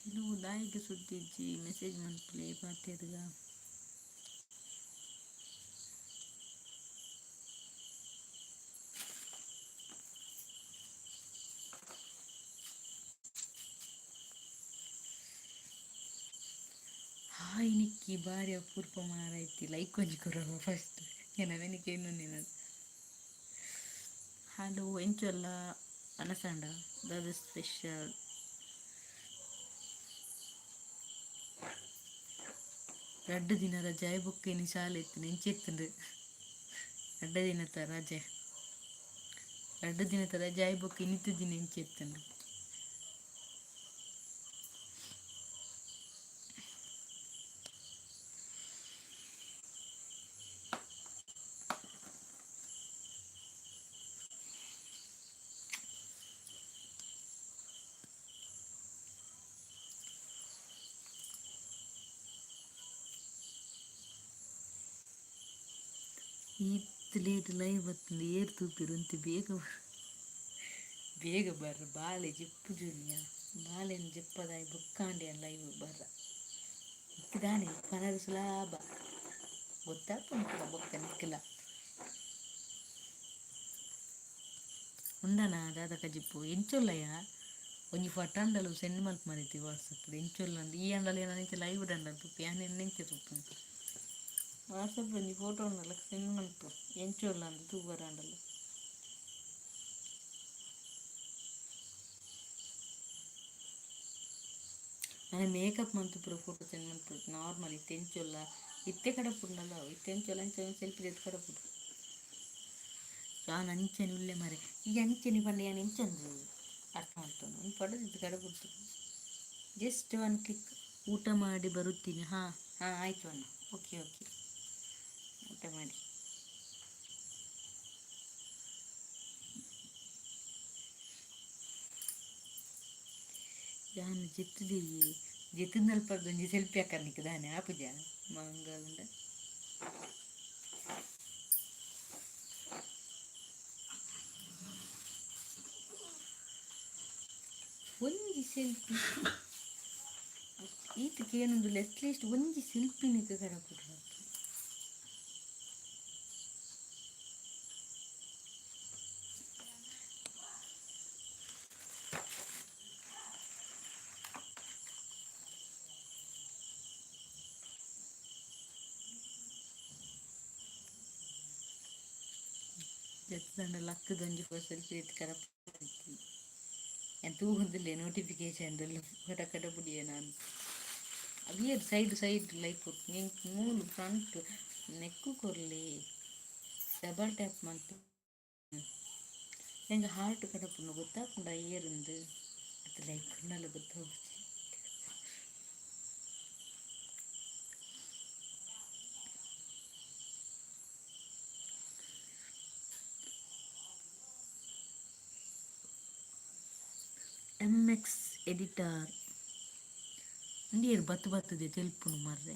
ಹೆಲೋ, ದಾಯೆಗ್ ಸುದ್ದಿಜ್ಜಿ? ಮೆಸೇಜ್ ಮನ್ಪುಲೆ ಪಾತೆರ್ಗ. ಹಾಯ್ ನಿಕ್ಕಿ, ಬಾರಿ ಅಪೂರ್ಪ ಮಾರಾಯ್ತಿ. ಲೈಕ್ ಒಂಜಿ ಕೊರವ ಫಸ್ಟ್ ಏನವೆನಿಕೆ ಇನ್ನೊಂದಿನ. ಹಲೋ, ಎಂಚೊಲ್ಲ ಅನಸಂಡ? ದಾದ ಸ್ಪೆಷಲ್? ರಡ್ಡ್ ದಿನ ರಜೆ ಆಯ್ ಬೊಕ್ಕ ಇನಿ ಶಾಲೆ ಇತ್ತಿನ ಇಂಚ ಇತ್ತುಂಡು. ರಡ್ಡ್ ದಿನತ ರಜೆ, ರಡ್ಡ್ ದಿನತ ರಜೆ ಆಯ್ ಬೊಕ್ಕ ಇನ್ನಿತ್ತ ದಿನ ಇಂಚ ಇತ್ತುಂಡು. ಈತ್ ಲೇಟ್ ಲೈವ್ ಬತ್ತುಂಡು, ಏರ್ ತೂಪೆರ್ ಒಂತೆ ಬೇಗ ಬರ್, ಬೇಗ ಬರ್ರ. ಬಾಲೆ ಜೆಪ್ಪುಜೊಲಿಯ, ಬಾಲೆನ್ ಜೆಪ್ಪದಾಯಿ ಬೊಕ್ಕಾಂಡೆ ಲೈವ್ ಬರ್ರ. ಇಕ್ಕಿದಾನೆ ಪನರ ಸುಲಾಭ ಗೊತ್ತಾಪುಂಡು ಬೊಕ್ಕ ನಿಕ್ಲ. ಉಂಡನಾ ದಾದ ಕಜಿಪು? ಎಂಚೊಲ್ಲಯ? ಒಂಜಿ ಫೋಟೋ ಅಂಡಲ ಸೆಂಡ್ ಮಲ್ಪ್ ಮಾರೈತಿ ವಾಟ್ಸಪ್. ಎಂಚೊಲ್ಲ ಅಂದ್ ಈ ಅಂಡಲ ಏನ ಇಂಚ ಲೈವ್ ಅಂಡಲ ತೂಪಿ, ಯಾನ್ ಎಂಚ ತೂಪುನು? ವಾಟ್ಸಪ್ ಒಂಜಿ ಫೋಟೋ ಉಂಡಲ್ಲ, ಸೆಂಡ್ ಮಲ್ಪು. ಎಂಚೊಲ್ಲ ಅಂದ್ ತೂವರ ಅಂಡಲ. ನಾನು ಮೇಕಪ್ ಮಂತು ಪೂರ ಫೋಟೋ ಸೆಂಡ್ ಮಲ್ಪು. ನಾರ್ಮಲ್ ಇತ್ತೆ ಎಂಚೊಲ್ಲ, ಇತ್ತೆ ಕಡಪುಂಡಲ್ಲ, ಇತ್ತೆ ಎಂಚೊಲ್ಲ ಅಂಚ ಸೆಲ್ಫಿ ದೆತ್ತ್ ಕಡಪುಡು. ಯಾನ್ ಅಂಚನೆ ಉಲ್ಲೆ ಮಾರೆ. ಈ ಅಂಚನೆ ಪಂಡ ಯಾನ್ ಎಂಚಂದು ಅರ್ಥ ಮಲ್ತೊನು? ಒಂದು ಫೋಟೋ ದೆತ್ತ್ ಕಡಪುಡ್ತು, ಜಸ್ಟ್ ಒನ್ ಕ್ಲಿಕ್. ಊಟ ಮಾಡಿ ಬರುತ್ತೀನಿ. ಹಾಂ ಹಾಂ, ಆಯಿತು ಅಣ್ಣ. ಓಕೆ ಓಕೆ, ಊಟ ಮಾಡಿ. ಯಾನ್ ಜೆತ್ತುದಿ ಜೆತ್ತುನಲ್ಪದ ಒಂಜಿ ಸೆಲ್ಫಿ ಹಾಕರ್ನಿಕ್ ದಾನೆ ಆಪುಜ ಮಂಗಲ್ಂಡ? ಒಂಜಿ ಸೆಲ್ಫಿ ಈತ್ ಕೇನೊಂದುಲ್ಲ, ಅಟ್ಲೀಸ್ಟ್ ಒಂಜಿ ಸೆಲ್ಫಿ ನಿಕ್ ಕಡಪುಡ್ರ. ಜೆತ್ತುದಂಡ ಲಕ್ಕುದೊಂಜಿ ಸೆಲ್ಫಿ ದೆತ್ತ್ ಕಡಪುಡ್ಡಿ. ಯಾನ್ ತೂವೊಂದುಲ್ಲೆ ನೋಟಿಫಿಕೇಶನ್ ಕಡ ಕಡಪುಡಿಯೆ ನಾನು. ಅವಿಯರ್ ಸೈಡ್ ಸೈಡ್ ಲೈಕ್ ಕೊರ್ಪುನಿ ಎಂಕ್. ಮೂಲು ಫ್ರಂಟ್ ನೆಕ್ಕು ಕೊರ್ಲೆ, ಡಬಲ್ ಟ್ಯಾಪ್ ಮಲ್ತು ಎಂಕ್ ಹಾರ್ಟ್ ಕಡಪುಂಡು. ಗೊತ್ತಾಪುಂಡ ಏರುಂದು? ಅತ್ ಲೈಕ್ ಕೊರ್ಂಡಲ ಗೊತ್ತಾಪುಜಿ. ಎಮ್ ಎಕ್ಸ್ ಎಡಿಟರ್ ಉಂದು ಬತ್ತು ಬತ್ತುದೆ ತೆಲ್ಪುನು ಮಾರ್ರೆ.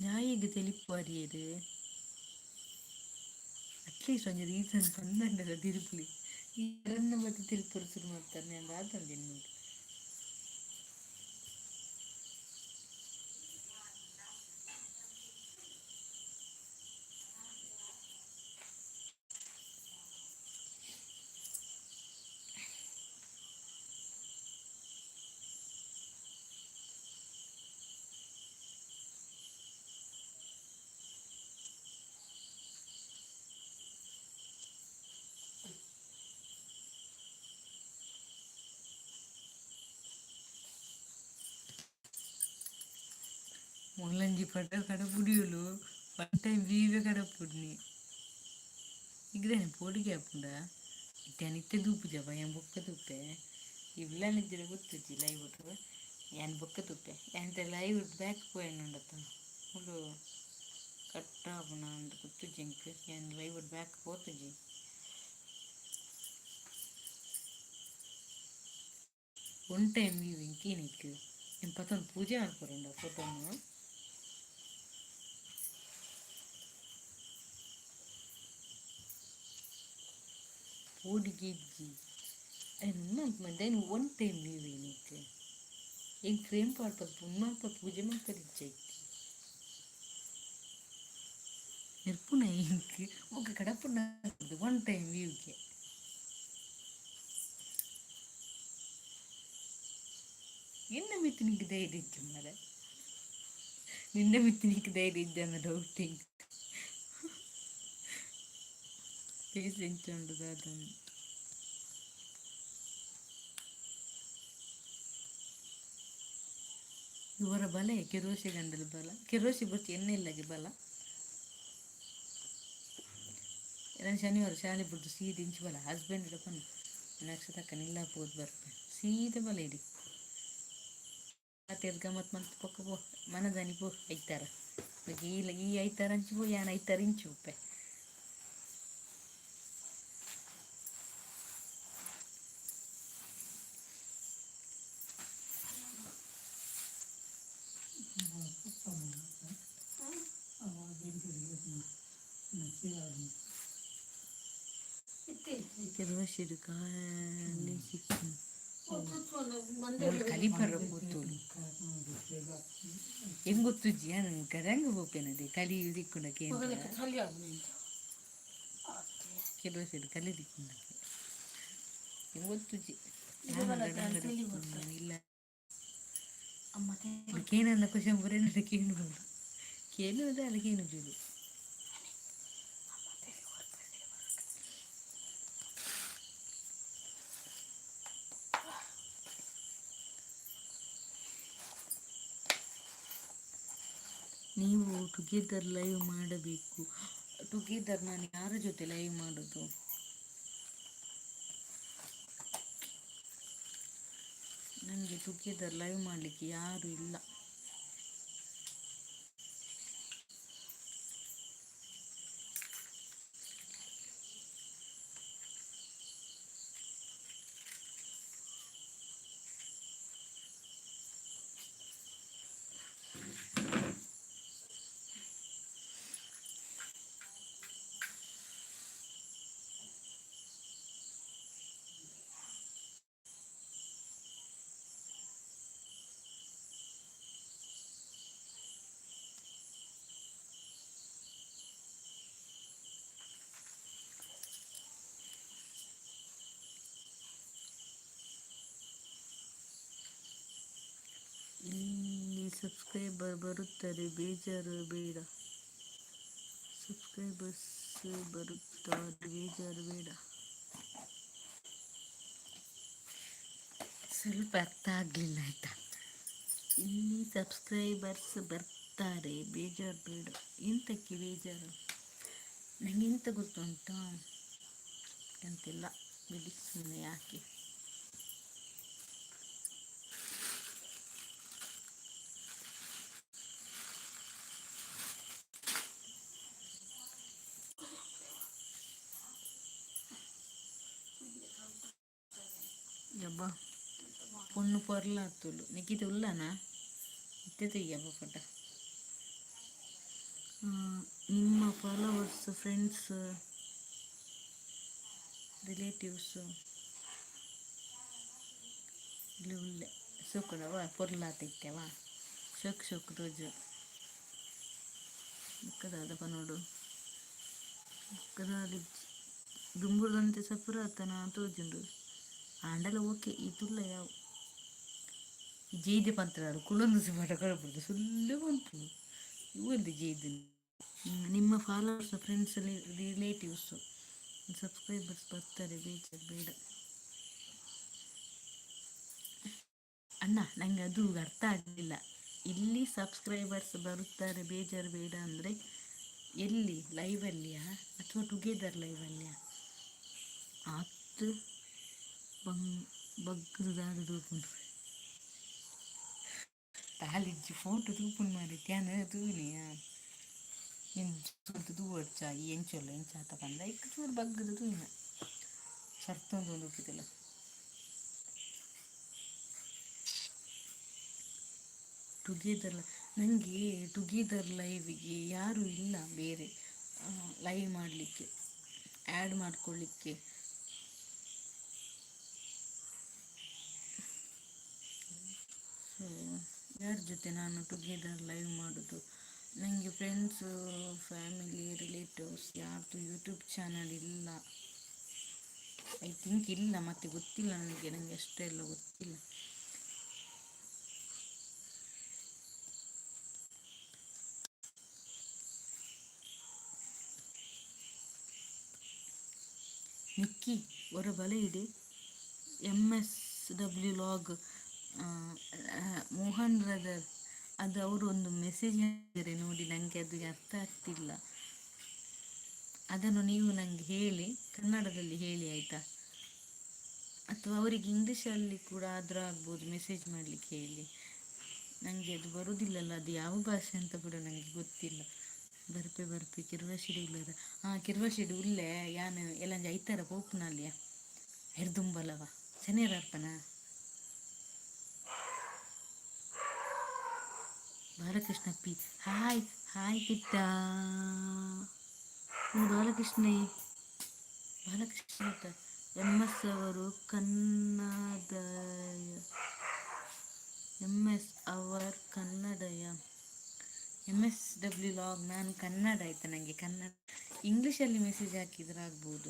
ದಾಯೆಗ್ ತೆಲಿಪುವರಿಯೆರ್? ಅಟ್ಲೀಸ್ಟ್ ಒಂಜಿ ರೀಸನ್ ಪಂದಂಡಲ ತೆಲಿಪುಲೆ. ಈ ಬತ್ತ್ ತೆಲಿಪುರ ಶುರು ಮಲ್ತರ್, ಯಾನ್ ದಾದಂದ್ ಎನ್ನುಂಡು. ಒಂಜಿ ಪಟ ಕಡಪುಡಿಯುಲು ಒನ್ ಟೈಮ್ ವೀವೆ ಕಡಪುಡ್ನಿ. ಇಗ್ದಾನೆ ಪೋಡಿಗೆ ಆಪುಂಡ ಇತ್ತೆ ಇತ್ತೆ ತೂಪುಜಪ್ಪ, ಯಾನ್ ಬೊಕ್ಕ ತೂಪೆ. ಇವ್ಲಾನಿಜ್ಜಿಡ ಗೊತ್ತುಜ್ಜಿ ಲೈವ್ ಯಾನ್ ಬೊಕ್ಕ ತೂಪೆ. ಯಾನ್ ಲೈವ್ ಬ್ಯಾಕ್ ಪೋಯೆನುಂಡತ್ತ ಮುಲು ಕಟ್ ಆಪುನ ಅಂದ್ ಗೊತ್ತುಜ್ಜಿ ಎಂಕ್. ಯಾನ್ ಲೈವ್ ಬ್ಯಾಕ್ ಪೋತುಜಿ. ಒನ್ ಟೈಮ್ ವ್ಯೂ ಎಂಕೇನಿಕ್ ಏನ್ ಪತೊಂದು ಪೂಜೆ ಮಲ್ಪುರುಂಡ ಫೋಟೋನು. ಪೋಡಿಗೆ ಇಜ್ಜಿ. ಐನ್ ಒನ್ ಟೈಮ್ ವ್ಯೂ ಏನಿಕ್ ಎಂಕ್ ಫ್ರೇಮ್ ಪಾಡ್ಪದ ಉಂದು ಪೂಜೆ ಮಲ್ಪದಿಜ್ಜ ಇತ್ತೆ ನಿರ್ಪುನ ಎಂಕ್ ಬೊಕ್ಕ ಕಡಪುನ ಒನ್ ಟೈಮ್ ವ್ಯೂಗೆ. ಎನ್ನ ಮಿತ್ತ್ ನಿಂಕ್ ಧೈರ್ಯ ಇಜ್ಜಿ ಮಾರ್ರೆ, ನಿನ್ನ ಮಿತ್ತ್ ನಿಂಕ್ ಧೈರ್ಯ ಇಜ್ಜ ಅಂದ್ ಡೌಟ್ ಎಂಕ್. ಫೇಸ್ ಎಂಚ ಉಂಡು ದಾದ. ಇವರ ಬಲ ಕೆರೋಸಿ ಗಂಡಲ ಬಲ ಕೆರೋಸಿ ಬೊರ್ಚಿ ಎಣ್ಣೆ ಇಲ್ಲಗೆ ಬಲ. ನಾನು ಶನಿವಾರ ಶಾಲೆ ಬುಡ್ದು ಸೀದ ಇಂಚಿ ಬಲ ಹಸ್ಬೆಂಡ್ ಪನ್ನ ನಕ್ಷತ್ರಕ್ಕ ನಿಲ್ಲ ಪೋದು ಬರ್ಪೆ ಸೀದ ಬಲ ಇಡಿ ಆತೇರ್ ಗಮ್ಮತ್ ಮಲ್ತ್ ಪೊಕ್ಕ ಪೋ ಮನದಾನಿ ಪೋ ಐತಾರ ಈ ಈ ಐತಾರ ಅಂಚಿ ಪೋ ಯಾನ್ ಐತಾರ ಇಂಚಿ ಉಪ್ಪೆ. ಕೆರೋಸಿಡ್ ಖಾಲಿ ಸಿಕ್ಕು ಕಲಿ ಪರ ಪೋತೋಲು ಎಂಗ್ ಗೊತ್ತುಜ್ಜಿ ಯಾನ್ ಗರಂಗ ಪೋಪೆನದೆ ಕಲಿ ತಿಕ್ಕುಂಡ ಕೇಂದ್ರ ಕೆರೋಸಿಡ್ ಕಲಿ ತಿಕ್ಕುಂಡ ಎಂಗ್ ಗೊತ್ತುಜ್ಜಿ ಇಲ್ಲ ಕೇನನ್ನ ಕ್ವಶನ್ ಬರೇನ ಕೇನು ಕೇನುದ ಅಲ್ಲ ಕೇನು ಜೂಲು. ನೀವು ಟುಗೆದರ್ ಲೈವ್ ಮಾಡಬೇಕು. ಟುಗೆದರ್ ನಾನು ಯಾರ ಜೊತೆ ಲೈವ್ ಮಾಡೋದು? ನನಗೆ ಟುಗೆದರ್ ಲೈವ್ ಮಾಡಲಿಕ್ಕೆ ಯಾರು ಇಲ್ಲ. ಇಲ್ಲಿ ಸಬ್ಸ್ಕ್ರೈಬರ್ ಬರುತ್ತಾರೆ ಬೇಜಾರು ಬೇಡ. ಸಬ್ಸ್ಕ್ರೈಬರ್ಸ್ ಬರುತ್ತಾರೆ ಬೇಜಾರು ಬೇಡ. ಸ್ವಲ್ಪ ಅರ್ಥ ಆಗಲಿಲ್ಲ ಆಯ್ತಾ. ಇಲ್ಲಿ ಸಬ್ಸ್ಕ್ರೈಬರ್ಸ್ ಬರ್ತಾರೆ ಬೇಜಾರು ಬೇಡ. ಎಂತಕ್ಕೆ ಬೇಜಾರು? ನನಗೆ ಎಂತ ಗೊತ್ತುಂಟಾ ಅಂತಿಲ್ಲ ಬಿಡಿ ಸುಮ್ಮನೆ ಯಾಕೆ. ಯಬ್ಬಾ ಪೊಣ್ಣು ಪೊರ್ಲಾತುಲು ನಿಕಿತ ಉಲ್ಲನಾ ಇತ್ತೆ ತೆಗಿಯಪ್ಪ ಫೋಟೋ. ನಿಮ್ಮ ಫಾಲೋವರ್ಸ್ ಫ್ರೆಂಡ್ಸ್ ರಿಲೇಟಿವ್ಸ್ ಇಲ್ಲಿ ಉಲ್ಲೆ ಸೋಕುಡವ ಪೊರ್ಲಾತ ಇತ್ತೆವ ಶೋಕ್ ಶೋಕ್ ರೋಜು ಬೊಕ್ಕದಾದಪ್ಪ ನೋಡು ಬೊಕ್ಕದಾದ ದುಂಬುರ್ದಂತೆ ಸಪುರ ಆತನ ತೋಜುಂಡು ಆಂಡಲ ಓಕೆ ಈ ತುಲ್ಲ ಯಾವ ಜೈದೆ ಪಂತ್ರ ಕುಲೊಂದು ಸುಮಾಟ ಕಡಪುಡ್ದು ಸುಲ್ಲು ಪನ್ಪುಂಡು ಇವು ಜೈದು. ನಿಮ್ಮ ಫಾಲೋವರ್ಸ್ ಫ್ರೆಂಡ್ಸ್ ರಿಲೇಟಿವ್ಸು ಸಬ್ಸ್ಕ್ರೈಬರ್ಸ್ ಬರ್ತಾರೆ ಬೇಜಾರು ಬೇಡ. ಅಣ್ಣ ನಂಗೆ ಅದು ಅರ್ಥ ಆಗಲಿಲ್ಲ. ಇಲ್ಲಿ ಸಬ್ಸ್ಕ್ರೈಬರ್ಸ್ ಬರುತ್ತಾರೆ, ಬೇಜಾರು ಬೇಡ ಅಂದರೆ ಎಲ್ಲಿ? ಲೈವಲ್ಲಿಯಾ ಅಥವಾ ಟುಗೆದರ್ ಲೈವಲ್ಲಿಯಾ? ಆತ್ ಬಂಗ್ ಬಗ್ಗದ ತೂಪುಂಡು ತಾಲಿಜ್ಜಿ ಫೋಟೋ ತೂಪುಂಡು ಮಾರಿ ತ್ಯಾನ ತೂಯಿನಿಯಾ ಎಂಚ ತೂವೊಡ್ಚ ಈ ಎಂಚೊಲ್ಲ ಎಂಚ ಆತ ಪಂಡ ಇಕ್ ಚೂರು ಬಗ್ಗದ ತೂಯಿನ ಸರ್ತೊಂದು ಉಪ್ಪಿದಲ್ಲ. ಟುಗೆದರ್ ನನಗೆ ಟುಗೆದರ್ ಲೈವಿಗೆ ಯಾರೂ ಇಲ್ಲ ಬೇರೆ ಲೈವ್ ಮಾಡಲಿಕ್ಕೆ, ಆ್ಯಡ್ ಮಾಡಿಕೊಳ್ಳಿಕ್ಕೆ. ಸೊ ಯಾರ ಜೊತೆ ನಾನು ಟುಗೆದರ್ ಲೈವ್ ಮಾಡೋದು? ನನಗೆ ಫ್ರೆಂಡ್ಸು, ಫ್ಯಾಮಿಲಿ, ರಿಲೇಟಿವ್ಸ್ ಯಾರ್ದು ಯೂಟ್ಯೂಬ್ ಚಾನಲ್ ಇಲ್ಲ. I think ಇಲ್ಲ, ಮತ್ತೆ ಗೊತ್ತಿಲ್ಲ ನನಗೆ, ನನಗೆ ಅಷ್ಟೆಲ್ಲ ಗೊತ್ತಿಲ್ಲ. ನಿಕ್ಕಿ ಹೊರ ಬಲ ಇಡಿ. M S W log Mohan brother, ಅದು ಅವರು ಒಂದು ಮೆಸೇಜ್ ಹಾಕಿದ್ದಾರೆ ನೋಡಿ, ನನಗೆ ಅದು ಅರ್ಥ ಆಗ್ತಿಲ್ಲ. ಅದನ್ನು ನೀವು ನನಗೆ ಹೇಳಿ, ಕನ್ನಡದಲ್ಲಿ ಹೇಳಿ ಆಯಿತಾ? ಅಥವಾ ಅವರಿಗೆ ಇಂಗ್ಲೀಷಲ್ಲಿ ಕೂಡ ಆದರೂ ಆಗ್ಬೋದು, ಮೆಸೇಜ್ ಮಾಡಲಿಕ್ಕೆ ಹೇಳಿ. ನನಗೆ ಅದು ಬರುವುದಿಲ್ಲಲ್ಲ, ಅದು ಯಾವ ಭಾಷೆ ಅಂತ ಕೂಡ ನನಗೆ ಗೊತ್ತಿಲ್ಲ. ಬರ್ಪೆ ಬರ್ಪೆ ಕಿರ್ವಶಿಡಿ ಉಲ್ಲರ. ಹಾಂ, ಕಿರ್ವಶಿಡಿ ಉಲ್ಲೆ. ಯಾನ್ ಎಲ್ಲಂಜ ಐತಾರ ಪೋಪುನಲ್ಲಿಯ ಎರ್ದುಂಬಲವ ಶನಿವಾರ ಅರ್ಪಣ. Balakrishna P, hi hi Kitta. Balakrishna, Balakrishna M S ಅವರು ಕನ್ನಡ, ಎಮ್ ಎಸ್ ಅವರ್ ಕನ್ನಡಯ. ಎಮ್ ಎಸ್ ಡಬ್ಲ್ಯೂ ಲಾಗ್, ನಾನು ಕನ್ನಡ ಆಯಿತಾ? ನನಗೆ ಕನ್ನಡ, ಇಂಗ್ಲೀಷಲ್ಲಿ ಮೆಸೇಜ್ ಹಾಕಿದ್ರೆ ಆಗ್ಬೋದು.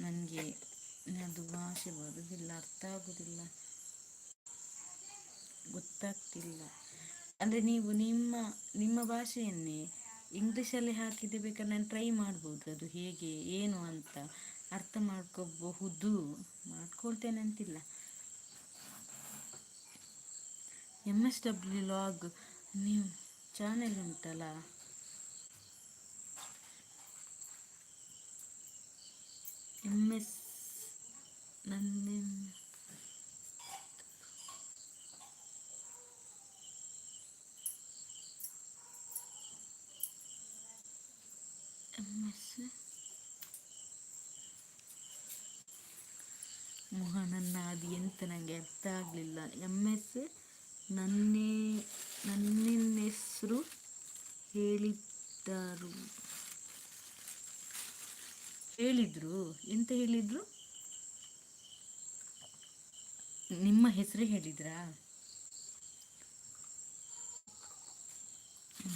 ನನಗೆ ಅದು ಭಾಷೆ ಬರೋದಿಲ್ಲ, ಅರ್ಥ ಆಗೋದಿಲ್ಲ, ಗೊತ್ತಾಗ್ತಿಲ್ಲ. ಅಂದರೆ ನೀವು ನಿಮ್ಮ ನಿಮ್ಮ ಭಾಷೆಯನ್ನೇ ಇಂಗ್ಲೀಷಲ್ಲಿ ಹಾಕಿದರೆ ಬೇಕಾದ್ರೆ ನಾನು ಟ್ರೈ ಮಾಡ್ಬೋದು, ಅದು ಹೇಗೆ ಏನು ಅಂತ ಅರ್ಥ ಮಾಡ್ಕೋಬಹುದು. ಮಾಡ್ಕೊಳ್ತೇನೆ ಅಂತಿಲ್ಲ. ಎಮ್ ಎಸ್ ಡಬ್ಲ್ಯೂ ಲಾಗ್, ನೀವು ಚಾನೆಲ್ ಉಂಟಲ್ಲ? ಎಮ್ ಎಸ್ ನನ್ನ ಎಮ್ ಎಸ್ ಮೋಹನನ್ನ, ಅದು ಎಂತ ನನಗೆ ಅರ್ಥ ಆಗಲಿಲ್ಲ. ಎಮ್ ಎಸ್ ನನ್ನೇ ನನ್ನೆಸರು ಹೇಳಿದ್ದರು, ಹೇಳಿದ್ರು. ಎಂತ ಹೇಳಿದ್ರು? ನಿಮ್ಮ ಹೆಸರೇ ಹೇಳಿದ್ರಾ?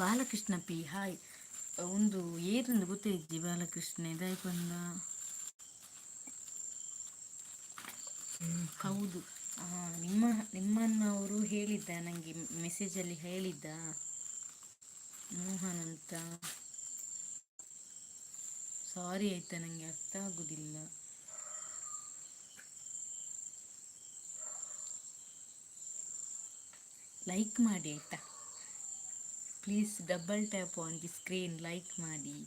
Balakrishna P, hi. ಒಂದು ಏರಂದು ಗೊತ್ತಿಜ್ಜಿ ಬಾಲಕೃಷ್ಣ ದಾಯ್. ಹೌದು, ನಿಮ್ಮನ್ನು ಅವರು ಹೇಳಿದ್ದ, ನನಗೆ ಮೆಸೇಜಲ್ಲಿ ಹೇಳಿದ್ದ ಮೋಹನ್ ಅಂತ. ಸಾರಿ ಆಯ್ತಾ, ನನಗೆ ಅರ್ಥ ಆಗುದಿಲ್ಲ. ಲೈಕ್ ಮಾಡಿ ಆಯ್ತಾ? Please double tap on the screen, like ಮಾಡಿ.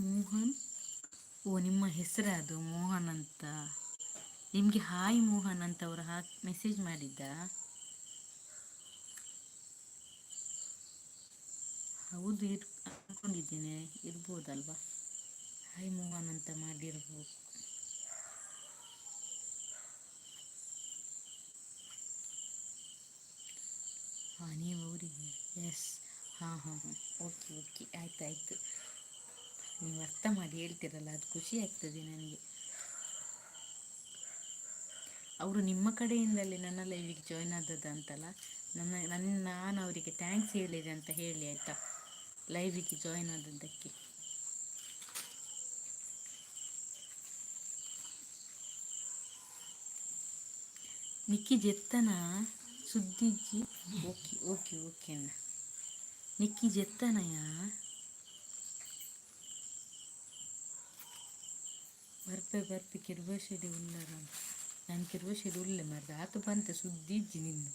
ಮೋಹನ್, ಓ ನಿಮ್ಮ ಹೆಸರ ಅದು ಮೋಹನ್ ಅಂತ? ನಿಮಗೆ ಹಾಯ್ ಮೋಹನ್ ಅಂತ ಅವರು ಹಾಕಿ ಮೆಸೇಜ್ ಮಾಡಿದ್ದ? ಹೌದು, ಅನ್ಕೊಂಡಿದ್ದೇನೆ, ಇರ್ಬೋದಲ್ವಾ? ಹಾಯ್ ಮೋಹನ್ ಅಂತ ಮಾಡಿರ್ಬೋದು. ಹಾಂ, ನೀವು ಅವರಿಗೆ ಎಸ್. ಹಾಂ ಹಾಂ ಹಾಂ, ಓಕೆ ಓಕೆ, ಆಯ್ತು ಆಯಿತು. ನೀವು ಅರ್ಥ ಮಾಡಿ ಹೇಳ್ತೀರಲ್ಲ, ಅದು ಖುಷಿ ಆಗ್ತದೆ ನನಗೆ. ಅವರು ನಿಮ್ಮ ಕಡೆಯಿಂದಲೇ ನನ್ನ ಲೈವಿಗೆ ಜಾಯ್ನ್ ಆದದ್ದು ಅಂತಲ್ಲ. ನನ್ನ ನನ್ನ ನಾನು ಅವರಿಗೆ thanks ಹೇಳಿದೆ ಅಂತ ಹೇಳಿ ಆಯಿತಾ, ಲೈವಿಗೆ ಜಾಯ್ನ್ ಆದದ್ದಕ್ಕೆ. ನಿಕ್ಕಿ ಜೆತ್ತನ ಸುದ್ದಿಜ್ಜಿ. ಓಕೆ ಓಕೆ ಓಕೆ ಅಣ್ಣ. ನಿಕ್ಕಿ ಜೆತ್ತನಯ? ಬರ್ಪೆ ಬರ್ಪೆ ಕಿರ್ವಶೆಡಿ ಉಲ್ಲರ. ನಾನು ಕಿರ್ವಶೆಡಿ ಉಲ್ಲೆ ಮಾರ್ರೆ, ಆತು ಪಂತೆ ಸುದ್ದಿ ಇಜ್ಜಿ ನಿನ್ನ.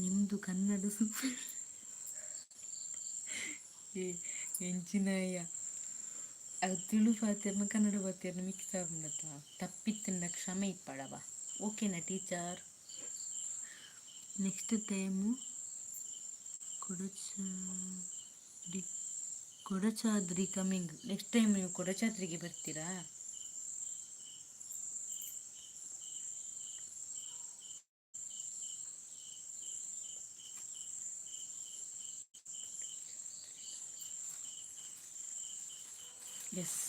ನಿಮ್ಮದು ಕನ್ನಡ ಸೂಪರ್. ಏ ಎಂಚಿನಯ್ಯ, ಅದು ತುಳು ಪಾತೆರ್ನ ಕನ್ನಡ ಪಾತೆರ್ನ ಮಿಕ್ಸ್ ಆಪುಂಡತ್ತ. ತಪ್ಪಿತ್ತಂಡ ಕ್ಷಮೆ ಇಪ್ಪಡವ, ಓಕೆನಾ teacher? Next time Kodachadri, Kodachadri coming. Next time ನೀವು ಕೊಡಚಾದ್ರಿಗೆ ಬರ್ತೀರಾ? ಎಸ್,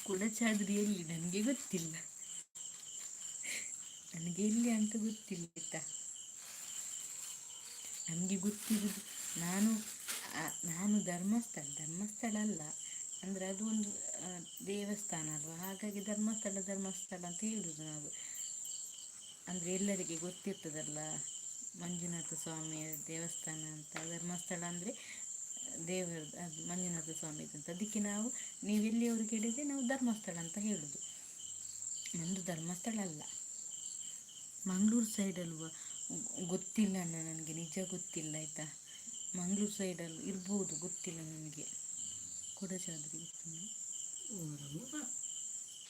ಕೊಡಚಾದ್ರಿ ಎಲ್ಲಿ ನನಗೆ ಗೊತ್ತಿಲ್ಲ. ನನಗೆ ಎಲ್ಲಿ ಅಂತ ಗೊತ್ತಿಲ್ಲ ಆಯ್ತಾ. ನಮಗೆ ಗೊತ್ತಿರುವುದು ನಾನು ನಾನು ಧರ್ಮಸ್ಥಳ, ಧರ್ಮಸ್ಥಳ ಅಲ್ಲ, ಅಂದರೆ ಅದು ಒಂದು ದೇವಸ್ಥಾನ ಅಲ್ವಾ, ಹಾಗಾಗಿ ಧರ್ಮಸ್ಥಳ ಧರ್ಮಸ್ಥಳ ಅಂತ ಹೇಳುವುದು ನಾವು. ಅಂದರೆ ಎಲ್ಲರಿಗೆ ಗೊತ್ತಿರ್ತದಲ್ಲ ಮಂಜುನಾಥ ಸ್ವಾಮಿಯ ದೇವಸ್ಥಾನ ಅಂತ. ಧರ್ಮಸ್ಥಳ ಅಂದರೆ ದೇವರ ಅದು ಮಂಜುನಾಥ ಸ್ವಾಮಿ ಅಂತ. ಅದಕ್ಕೆ ನಾವು, ನೀವು ಎಲ್ಲಿಯವರು ಕೇಳಿದರೆ ನಾವು ಧರ್ಮಸ್ಥಳ ಅಂತ ಹೇಳುದು. ನಂದು ಧರ್ಮಸ್ಥಳ ಅಲ್ಲ, ಮಂಗಳೂರು ಸೈಡ್ ಅಲ್ವಾ? ಗೊತ್ತಿಲ್ಲ ಅಣ್ಣ, ನನಗೆ ನಿಜ ಗೊತ್ತಿಲ್ಲ ಆಯಿತಾ. ಮಂಗಳೂರು ಸೈಡಲ್ಲಿ ಇರ್ಬೋದು, ಗೊತ್ತಿಲ್ಲ ನನಗೆ. ಕೊಡಚಾದ್ರಿ ಗೊತ್ತು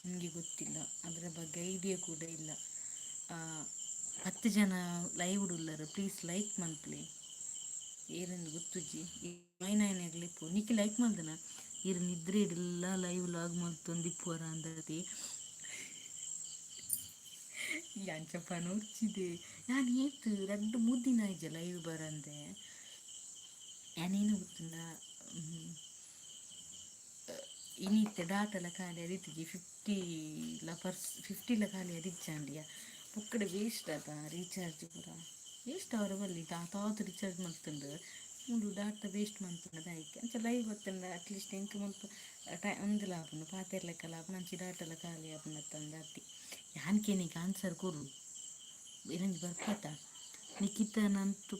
ನನಗೆ, ಗೊತ್ತಿಲ್ಲ, ಅದರ ಬಗ್ಗೆ ಐಡಿಯಾ ಕೂಡ ಇಲ್ಲ. 10 ಜನ ಲೈವ್ ಉಲ್ಲರು, ಪ್ಲೀಸ್ ಲೈಕ್ ಮನ್ಪುಲೆ. ಏರೆಂದು ಗೊತ್ತುಜ್ಜಿ, ಜಾಯ್ನ್ ಆಯ್ನಾಗ್ಲಿ ಇಪ್ಪು. ನಿಕ್ಕಿ ಲೈಕ್ ಮಲ್ದನ? ಇರು ನಿದ್ರೆ ಇಡಲ್ಲ ಲೈವ್ ಲಾಗ್ ಮಲ್ತೊಂದಿಪ್ಪುವರ ಅಂದತಿ. ಎಂಚ ಪನೊರ್ಚಿದೆ ಯಾನ್ ಏತ್ ರಡ್ಡ್ ಮೂರು ದಿನ ಆಯ್ಜ ಲೈವ್ ಬರಂದೆ. ಯಾನೇನು ಗೊತ್ತುಂಡ, ಇನಿತ್ತೆ ಡಾಟಲ ಖಾಲಿ ಆದಿತ್ತಿಜಿ, 50 ಲ ಪರ್ಸ್ 50 ಲ ಖಾಲಿ ಆದಿಜ್ಜಾಂಡಿಯ. ಪೊಕ್ಕಡೆ ವೇಸ್ಟ್ ಆತ, ರೀಚಾರ್ಜ್ ಪೂರ ವೇಸ್ಟ್ ಅವರ ಬಲ್ಲಿ. ತಾತಾತ್ ರೀಚಾರ್ಜ್ ಮಲ್ತುಂಡು, ಮೂಲು ಡಾಟಾ ವೇಸ್ಟ್ ಮಲ್ತುಂಡ ದಾಯೆ? ಅಂಚ ಲೈವ್ ಬತ್ತುಂಡ ಅಟ್ಲೀಸ್ಟ್ ಎಂಕ್ ಮುಲ್ಪ ಟೈ ಉಂದುಲ ಆಪುಂಡು, ಪಾತೆರ್ಲೆಕ್ಕಲ ಆಪುಂಡು, ಅಂಚಿ ಡಾಟಲ ಖಾಲಿ ಆಪುಂಡು ಅತ್ತಿ. ಯಾನ್ ಕೇನಿಗ್ ಆನ್ಸರ್ ಕೊರು, ಇರಂಜಿ ಬರ್ಪತ. ನಿಖಿತ ನಂತು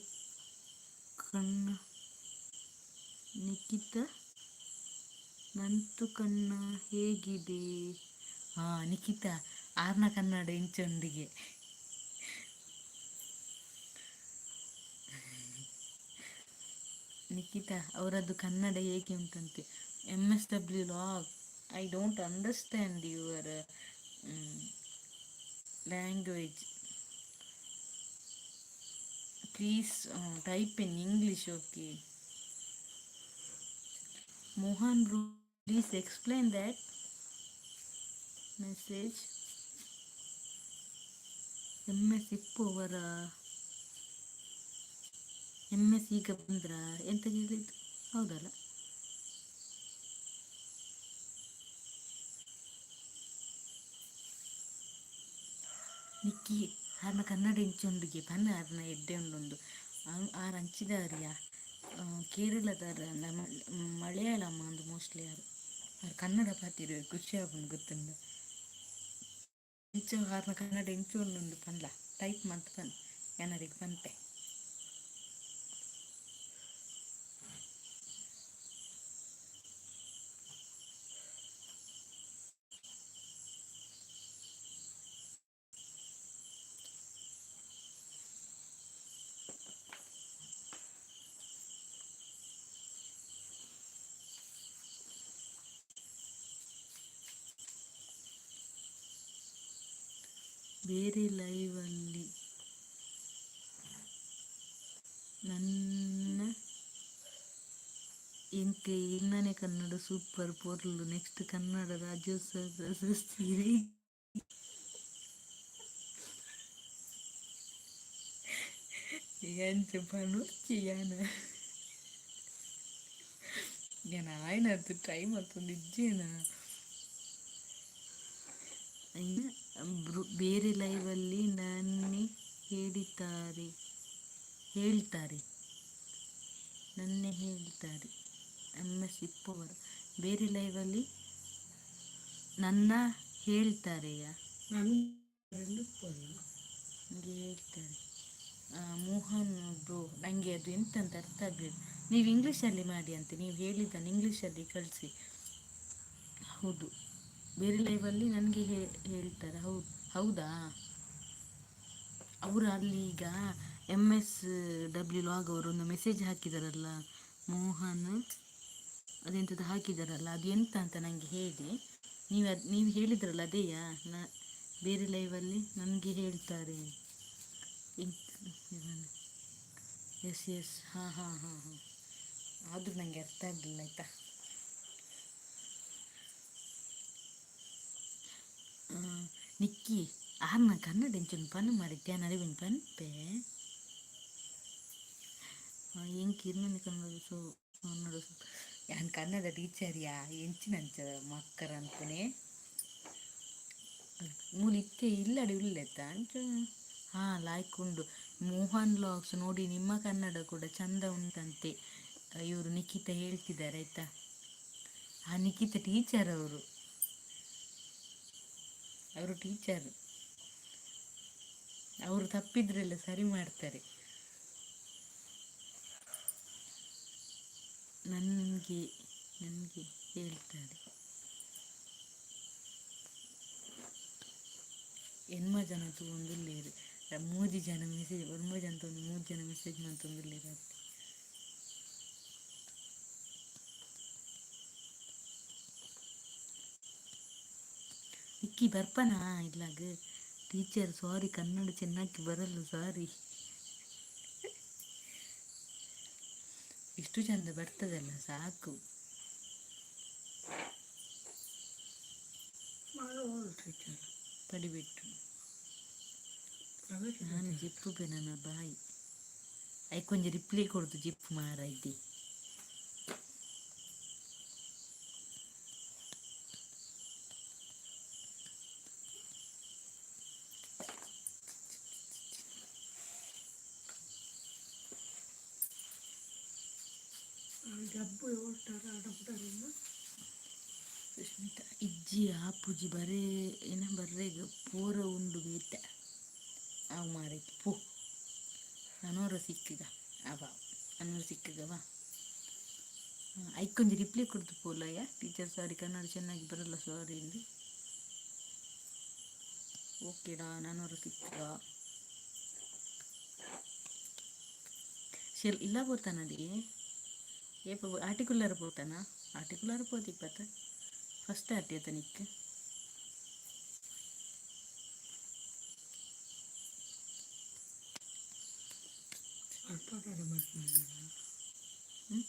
ಕಣ್ಣ, ನಿಖಿತ ನಂತು ಕಣ್ಣ ಹೇಗಿದೆ? ಹಾಂ ನಿಖಿತಾ, ಆರ್ನ ಕನ್ನಡ ಇಂಚೊಂಡಿಗೆ. ನಿಖಿತಾ ಅವರದ್ದು ಕನ್ನಡ ಹೇಗೆ ಉಂಟಂತೆ. M S W log, I don't understand your language, please type in English, okay? Mohan bro, please explain that message. M S ಇಪ್ಪುವರ? M S ಈಗ ಬಂದ್ರ ಎಂತ ಕೇಳಿದ್ದು? ಹೌದಲ್ಲ? ನಿಕ್ಕಿ, ಆರ್ನ ಕನ್ನಡ ಇಂಚುಂಡುಗೆ ಪನ್ನ, ಆರ್ನ ಎಡ್ಡೆ ಉಂಡುಂದು. ಆರ್ ಅಂಚಿದಾರಿಯ, ಕೇರಳದಾರ, ಮಲಯಾಳಂ ಅಂದು ಮೋಸ್ಟ್ಲಿ. ಆರು ಆರ್ ಕನ್ನಡ ಪಾತಿರು ಖುಷಿ ಆಪುಂಡು ಗೊತ್ತುಂಡು. ಇಂಚ ಆರ್ನ ಕನ್ನಡ ಇಂಚು ಉಂಡುಂದು ಪನ್ಲ, ಟೈಪ್ ಮಂತ್ ಪನ್, ಯಾನರಿಗೆ ಪನ್ಪೆ. ಬೇರೆ ಲೈವಲ್ಲಿ ನನ್ನ ಎಂಕ್ ಇನ್ನನೆ ಕನ್ನಡ ಸೂಪರ್ ಪೊರ್ಲು. ನೆಕ್ಸ್ಟ್ ಕನ್ನಡ ರಾಜ್ಯೋತ್ಸವ ಪ್ರಶಸ್ತಿ. ಎಂಚ ಪನೊರ್ಚಿ ಯಾನ, ಯಾನ್ ಆಯ್ನದ್ದು ಟೈಮ್ ಅತ್ತೊಂದು ಇಜ್ಜೇನ. ಬೇರೆ ಲೈವಲ್ಲಿ ನನ್ನೇ ಹೇಳಿದ್ದಾರೆ, ಹೇಳ್ತಾರೆ, ನನ್ನೇ ಹೇಳ್ತಾರೆ. ಎಮ್ ಎಸ್ ಇಪ್ಪವರು ಬೇರೆ ಲೈವಲ್ಲಿ ನನ್ನ ಹೇಳ್ತಾರೆಯಾ? ನನ್ನ. ನನಗೆ ಹೇಳ್ತಾರೆ. ಮೋಹನ್ ಬ್ರೋ, ನನಗೆ ಅದು ಎಂತ ಅಂತ ಅರ್ಥ ಆಗಲಿಲ್ಲ. ನೀವು ಇಂಗ್ಲೀಷಲ್ಲಿ ಮಾಡಿ ಅಂತ ನೀವು ಹೇಳಿದ್ದನ್ನು ಇಂಗ್ಲೀಷಲ್ಲಿ ಕಳಿಸಿ. ಹೌದು, ಬೇರೆ ಲೈವಲ್ಲಿ ನನಗೆ ಹೇಳ್ತಾರೆ. ಹೌದು, ಹೌದಾ? ಅವರು ಅಲ್ಲಿ ಈಗ MSW log ಅವರು ಒಂದು ಮೆಸೇಜ್ ಹಾಕಿದಾರಲ್ಲ, ಮೋಹನ್ ಅದೆಂಥದ್ದು ಹಾಕಿದಾರಲ್ಲ, ಅದು ಎಂತ ಅಂತ ನನಗೆ ಹೇಳಿ. ನೀವು ಅದು ನೀವು ಹೇಳಿದ್ರಲ್ಲ ಅದೇಯಾ? ಬೇರೆ ಲೈವಲ್ಲಿ ನನಗೆ ಹೇಳ್ತಾರೆ. ಎಸ್ ಎಸ್, ಹಾಂ ಹಾಂ ಹಾಂ ಹಾಂ. ಆದರೂ ನನಗೆ ಅರ್ಥ ಆಗಲಿಲ್ಲ, ಆಯಿತಾ? ನಿಕ್ಕಿ ಆರ್ನ ಕನ್ನಡ ಎಂಚೊಂದು ಪನ್ ಮಾಡಿದ್ದೆ ನರಿವಿನ ಪನ್ಪೆ. ಎಂಕ್ ಇರ್ನನೆ ಕನ್ನಡ. ಸೊ ಕನ್ನಡ ಯಾನ್ ಕನ್ನಡ ಟೀಚರ್ ಯಾ? ಎಂಚಿನಂಚ ಮಕ್ಕರ ಅನ್ಪುನೆ. ಮೂಲು ಇತ್ತೆ ಇಲ್ಲಡೆ ಉಲ್ಲೆತ್ತ ಅಂಚ. ಹಾಂ, ಲಾಯ್ಕ್ ಉಂಡು. ಮೋಹನ್ ವ್ಲಾಗ್ಸ್ ನೋಡಿ, ನಿಮ್ಮ ಕನ್ನಡ ಕೂಡ ಚಂದ ಉಂಟಂತೆ ಇವರು ನಿಖಿತಾ ಹೇಳ್ತಿದ್ದಾರೆ, ಆಯ್ತಾ? ಆ ನಿಖಿತಾ ಟೀಚರ್ ಅವರು. ಅವರು ಟೀಚರ್. ಅವರು ತಪ್ಪಿದ್ರೆಲ್ಲ ಸರಿ ಮಾಡ್ತಾರೆ. ನನಗೆ ನನಗೆ ಹೇಳ್ತಾರೆ. ಎನ್ಮ ಜನ ತೂವೊಂದುಲ್ಲೆರ್. ಮೂಜಿ ಜನ ಮೆಸೇಜ್, ಒರ್ಂಬ ಜನ ತೂವೊಂದು ಮೂಜಿ ಜನ ಮೆಸೇಜ್ ಮಂತೊಂದುಲ್ಲೆರ್. ನಿಕ್ಕಿ ಬರ್ಪನಾ ಇಲ್ಲಾಗ? ಟೀಚರ್ ಸಾರಿ, ಕನ್ನಡ ಚೆನ್ನಾಗಿ ಬರಲ್ಲ, ಸಾರಿ. ಇಷ್ಟು ಚಂದ ಬರ್ತದಲ್ಲ, ಸಾಕು. ಟೀಚರ್. ಪಡಿಬಿಟ್ಟು. ಪ್ರೈವೇಟ್. ನಾನು ಜಿಪ್ಪು ನನ್ನ ಬಾಯಿ ಐಕೊಂಜಿ ರಿಪ್ಲೈ ಕೊಡ್ದು ಜಿಪ್ಪು ಮಾರೈತಿ. ಡಬ್ಬು ಹೇಳ್ತಾರೆ ಅಡಪಡರಿಂದ. ಸುಷ್ಮಿತಾ ಇಜ್ಜಿ ಆಪುಜಿ ಬರೇ ಏನ ಬರ್ರೆಗ್ ಪೂರ ಉಂಡು ಬೇತೆ ಅವು ಮಾರೈತಿ. ಪೋ, ನನೋರ ಸಿಕ್ಕಗ ಅವ ಅನ್ನೋರು ಸಿಕ್ಕಗವ. ಐಕೊಂಜಿ ರಿಪ್ಲೈ ಕೊಡ್ದು ಪೋಲಯ್ಯ. ಟೀಚರ್ ಸಾರಿ, ಕನ್ನಡ ಚೆನ್ನಾಗಿ ಬರಲ್ಲ, ಸಾರಿ ಇಂದು. ಓಕೆಡಾ, ನಾನೋರ ಸಿಕ್ಕಗ. ಶೆಲ್ ಇಲ್ಲ ಪೋತಾನಡಿ. ಏಪ ಆಟಿಕುಲ್ಲರ್ ಪೋತಾನ? ಆಟಿಕುಲ್ಲರ್ ಪೋತಿಪ್ಪತ್ತ. ಫಸ್ಟ್ ಆಟಿ ಆತ ನಿಕ್. ಅಲ್ಪದಾರ ಬರ್ತಾರೆ. ಹ್ಞೂ,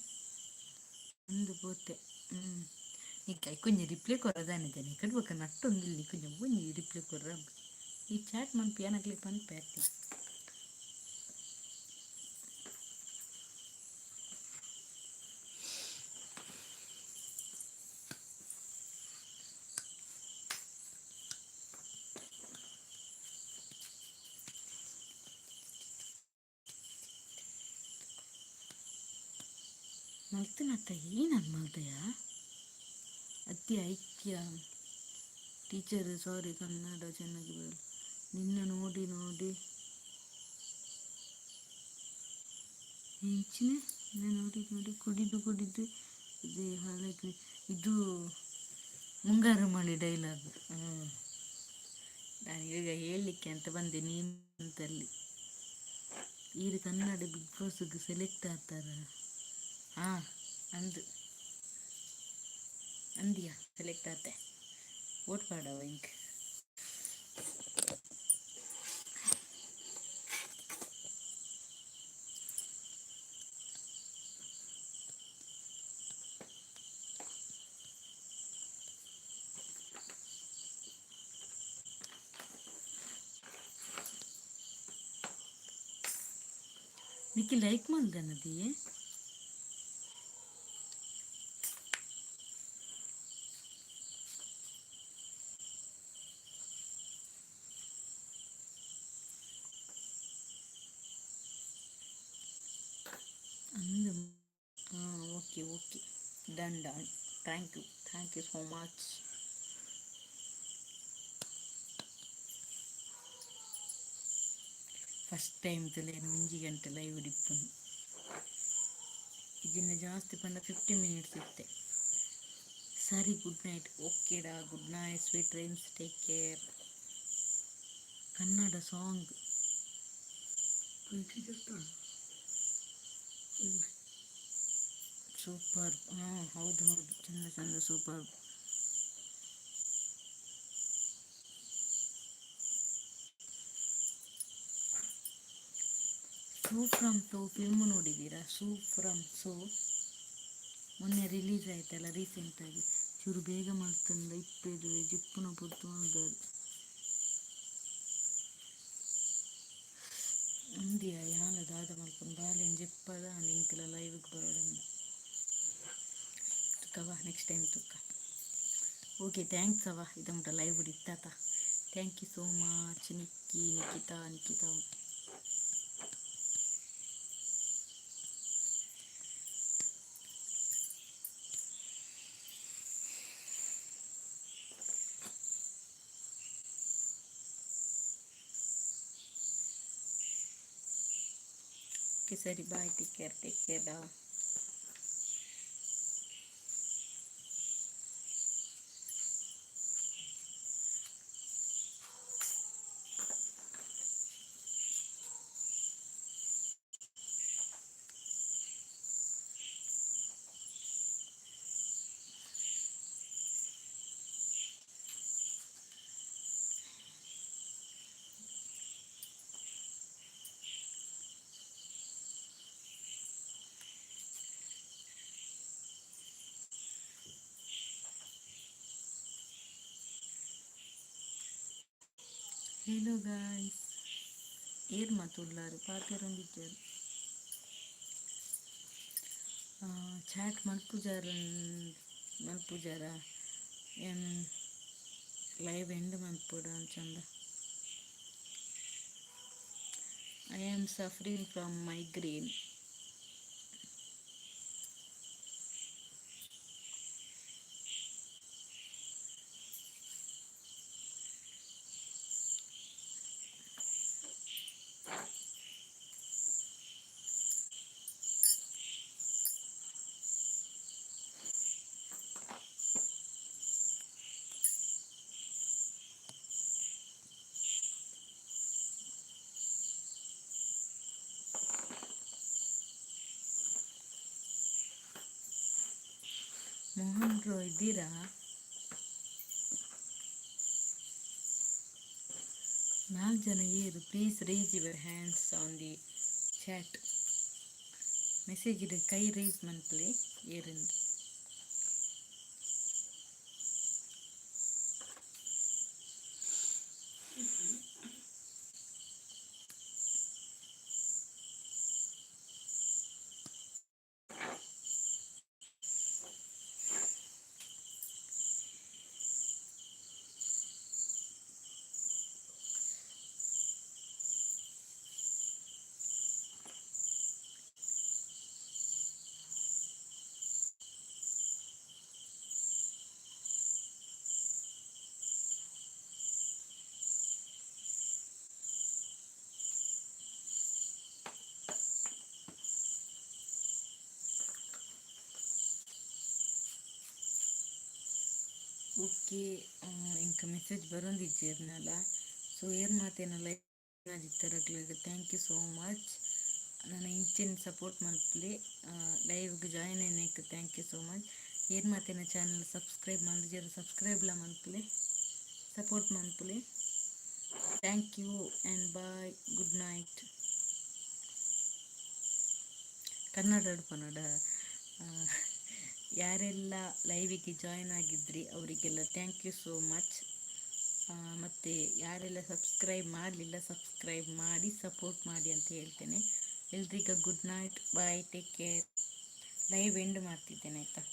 ಅಂದು ಪೋತೆ. ಹ್ಞೂ, ನಿಕ್ ಕೊಂಚ ರಿಪ್ಲೈ ಕೊರದಾನೆ ಜನ ಕಡ್ಬೇಕ ನಟ್ಟೊಂದಿಲ್ಲಿ. ಕೊಂಚ ಒಂಜಿ ರಿಪ್ಲೈ ಕೊರ್ರ. ಈ ಚಾಟ್ ಮನ್ಪಿ ಏನಕ್ಲಿ ಪನ್ಪೆ ಅತ್ತಿ. ಮಲ್ತನತ್ತ ಏನದು ಮಲ್ತಯ ಅತಿ ಐಕ್ಯ. ಟೀಚರ್ ಸಾರಿ, ಕನ್ನಡ ಚೆನ್ನಾಗಿ ಬರಲ್ಲ. ನಿನ್ನ ನೋಡಿ ನೋಡಿ ಹೆಚ್ಚಿನ ನಿನ್ನ ನೋಡಿ ನೋಡಿ ಕುಡಿದು ಕುಡಿದು ಇದು ಹಾಳಾಗಿ. ಇದು ಮುಂಗಾರು ಮಳೆ ಡೈಲಾಗ್. ಹ್ಞೂ, ನಾನು ಈಗ ಹೇಳಲಿಕ್ಕೆ ಅಂತ ಬಂದೆ ನೀನು ಅಂತಲ್ಲಿ. ಈರು ಕನ್ನಡ ಬಿಗ್ ಬಾಸ್ಗೆ ಸೆಲೆಕ್ಟ್ ಆಗ್ತಾರ? ಹಾಂ, ಅಂದು ಅಂದಿಯಾ ಸೆಲೆಕ್ಟ್ ಆತೆ. ಓಟ್ ಪಾಡವ ಇಂಕ್. ನಿಕ್ಕಿ ಲೈಕ್ ಮಲ್ದನದಿ. ಅಂದು. ಹಾಂ, okay okay, done done. Thank you, thank you so much. First time ತುಲೆ 1 ಗಂಟೆ ಲೈವ್ ಇಪ್ಪುನು. ಇಜಿಂಡ ಜಾಸ್ತಿ ಪಂಡ 50 ಮಿನಿಟ್ಸ್ ಇತ್ತೆ. ಸರಿ, ಗುಡ್ ನೈಟ್. ಓಕೆಡಾ, good night, sweet dreams, take care. Kannada song. ಬೆಂಕಿ చెప్తాడు. ಸೂಪರ್. ಹಾಂ, ಹೌದು ಹೌದು, ಚಂದ ಚಂದ, ಸೂಪರ್. ಸೂ ಫ್ರಮ್ ಸೋ ಫಿಲ್ಮ್ ನೋಡಿದ್ದೀರಾ? ಸೂ ಫ್ರಮ್ ಸೋ ಮೊನ್ನೆ ರಿಲೀಸ್ ಆಯ್ತಲ್ಲ ರೀಸೆಂಟಾಗಿ. ಚೂರು ಬೇಗ ಮಲ್ತಂದ ಇಪ್ಪೆದು ಜಿಪ್ಪುನ ಪೊರ್ತು ಮಲ್ದಾರು. ಅಂದಿಯ ಯಾಲ ದಾದ ಮಲ್ಪುನು? ಬಾಲೆನ್ ಜೆಪ್ಪದ ಅಂಡ್ ಎಂಕಲ ಲೈವ್ಗೆ ಬರೋಡಂದ. ತುಕ್ಕವ, ನೆಕ್ಸ್ಟ್ ಟೈಮ್ ತುಕ್ಕ. ಓಕೆ, thanks ಅವ ಇದಮುಟ live ಇತ್ತಾತ. Thank you so much Nikki, Nikhita, Nikhita. Okay, ಸರಿ, bye, take care, take care. ಡಾ. ಹೆಲೋ ಗಾಯ್ಸ್, ಏರ್ ಮಾತುಲ್ಲಾರು? ಪಾತೆರೊಂದಿಜ್ಜಾರು. ಚಾಟ್ ಮಲ್ಪುಜಾರ? ಮಲ್ಪುಜಾರ? ಏನು ಲೈವ್ ಎಂಡ್ ಮಲ್ಪೊಡು ಅಂಚಂದ. I am suffering from migraine. Mohan bro, ಇದ್ದೀರಾ? ನಾಲ್ಕು ಜನ ಏರು? Please raise your hands on the chat message. ಕೈ ರೈಸ್ ಮನ್ಪಲೆ ಏರಿಂದ. ಓಕೆ, ಇಂಕ ಮೆಸೇಜ್ ಬರೊಂದಿಜ್ಜೆರ್ನಲ. ಸೊ ಏರ್ ಮಾತೇನಲ್ಲ ಇತ್ತರಗ್ಲಿಗೆ thank you so much. ನನ್ನ ಇಂಚಿನ ಸಪೋರ್ಟ್ ಮಲ್ಪಲೆ. ಲೈವ್ಗೆ ಜಾಯಿನ್ ಆಯ್ನಕ್ಕೆ thank you so much. ಏರ್ ಮಾತೇನ ಚಾನಲ್ ಸಬ್ಸ್ಕ್ರೈಬ್ ಮಲ್ದಿಜೆರ್, ಸಬ್ಸ್ಕ್ರೈಬ್ಲ ಮಲ್ಪಲೆ, ಸಪೋರ್ಟ್ ಮಲ್ಪಲೆ. Thank you and bye, good night. Kannada ಪನಡ. ಯಾರೆಲ್ಲ ಲೈವಿಗೆ ಜಾಯ್ನ್ ಆಗಿದ್ರಿ, ಅವರಿಗೆಲ್ಲ thank you so much. ಮತ್ತು ಯಾರೆಲ್ಲ ಸಬ್ಸ್ಕ್ರೈಬ್ ಮಾಡಲಿಲ್ಲ, ಸಬ್ಸ್ಕ್ರೈಬ್ ಮಾಡಿ ಸಪೋರ್ಟ್ ಮಾಡಿ ಅಂತ ಹೇಳ್ತೇನೆ. ಎಲ್ರಿಗ good night, bye, take care. Live end ಮಾಡ್ತಿದ್ದೇನೆ, ಆಯಿತಾ?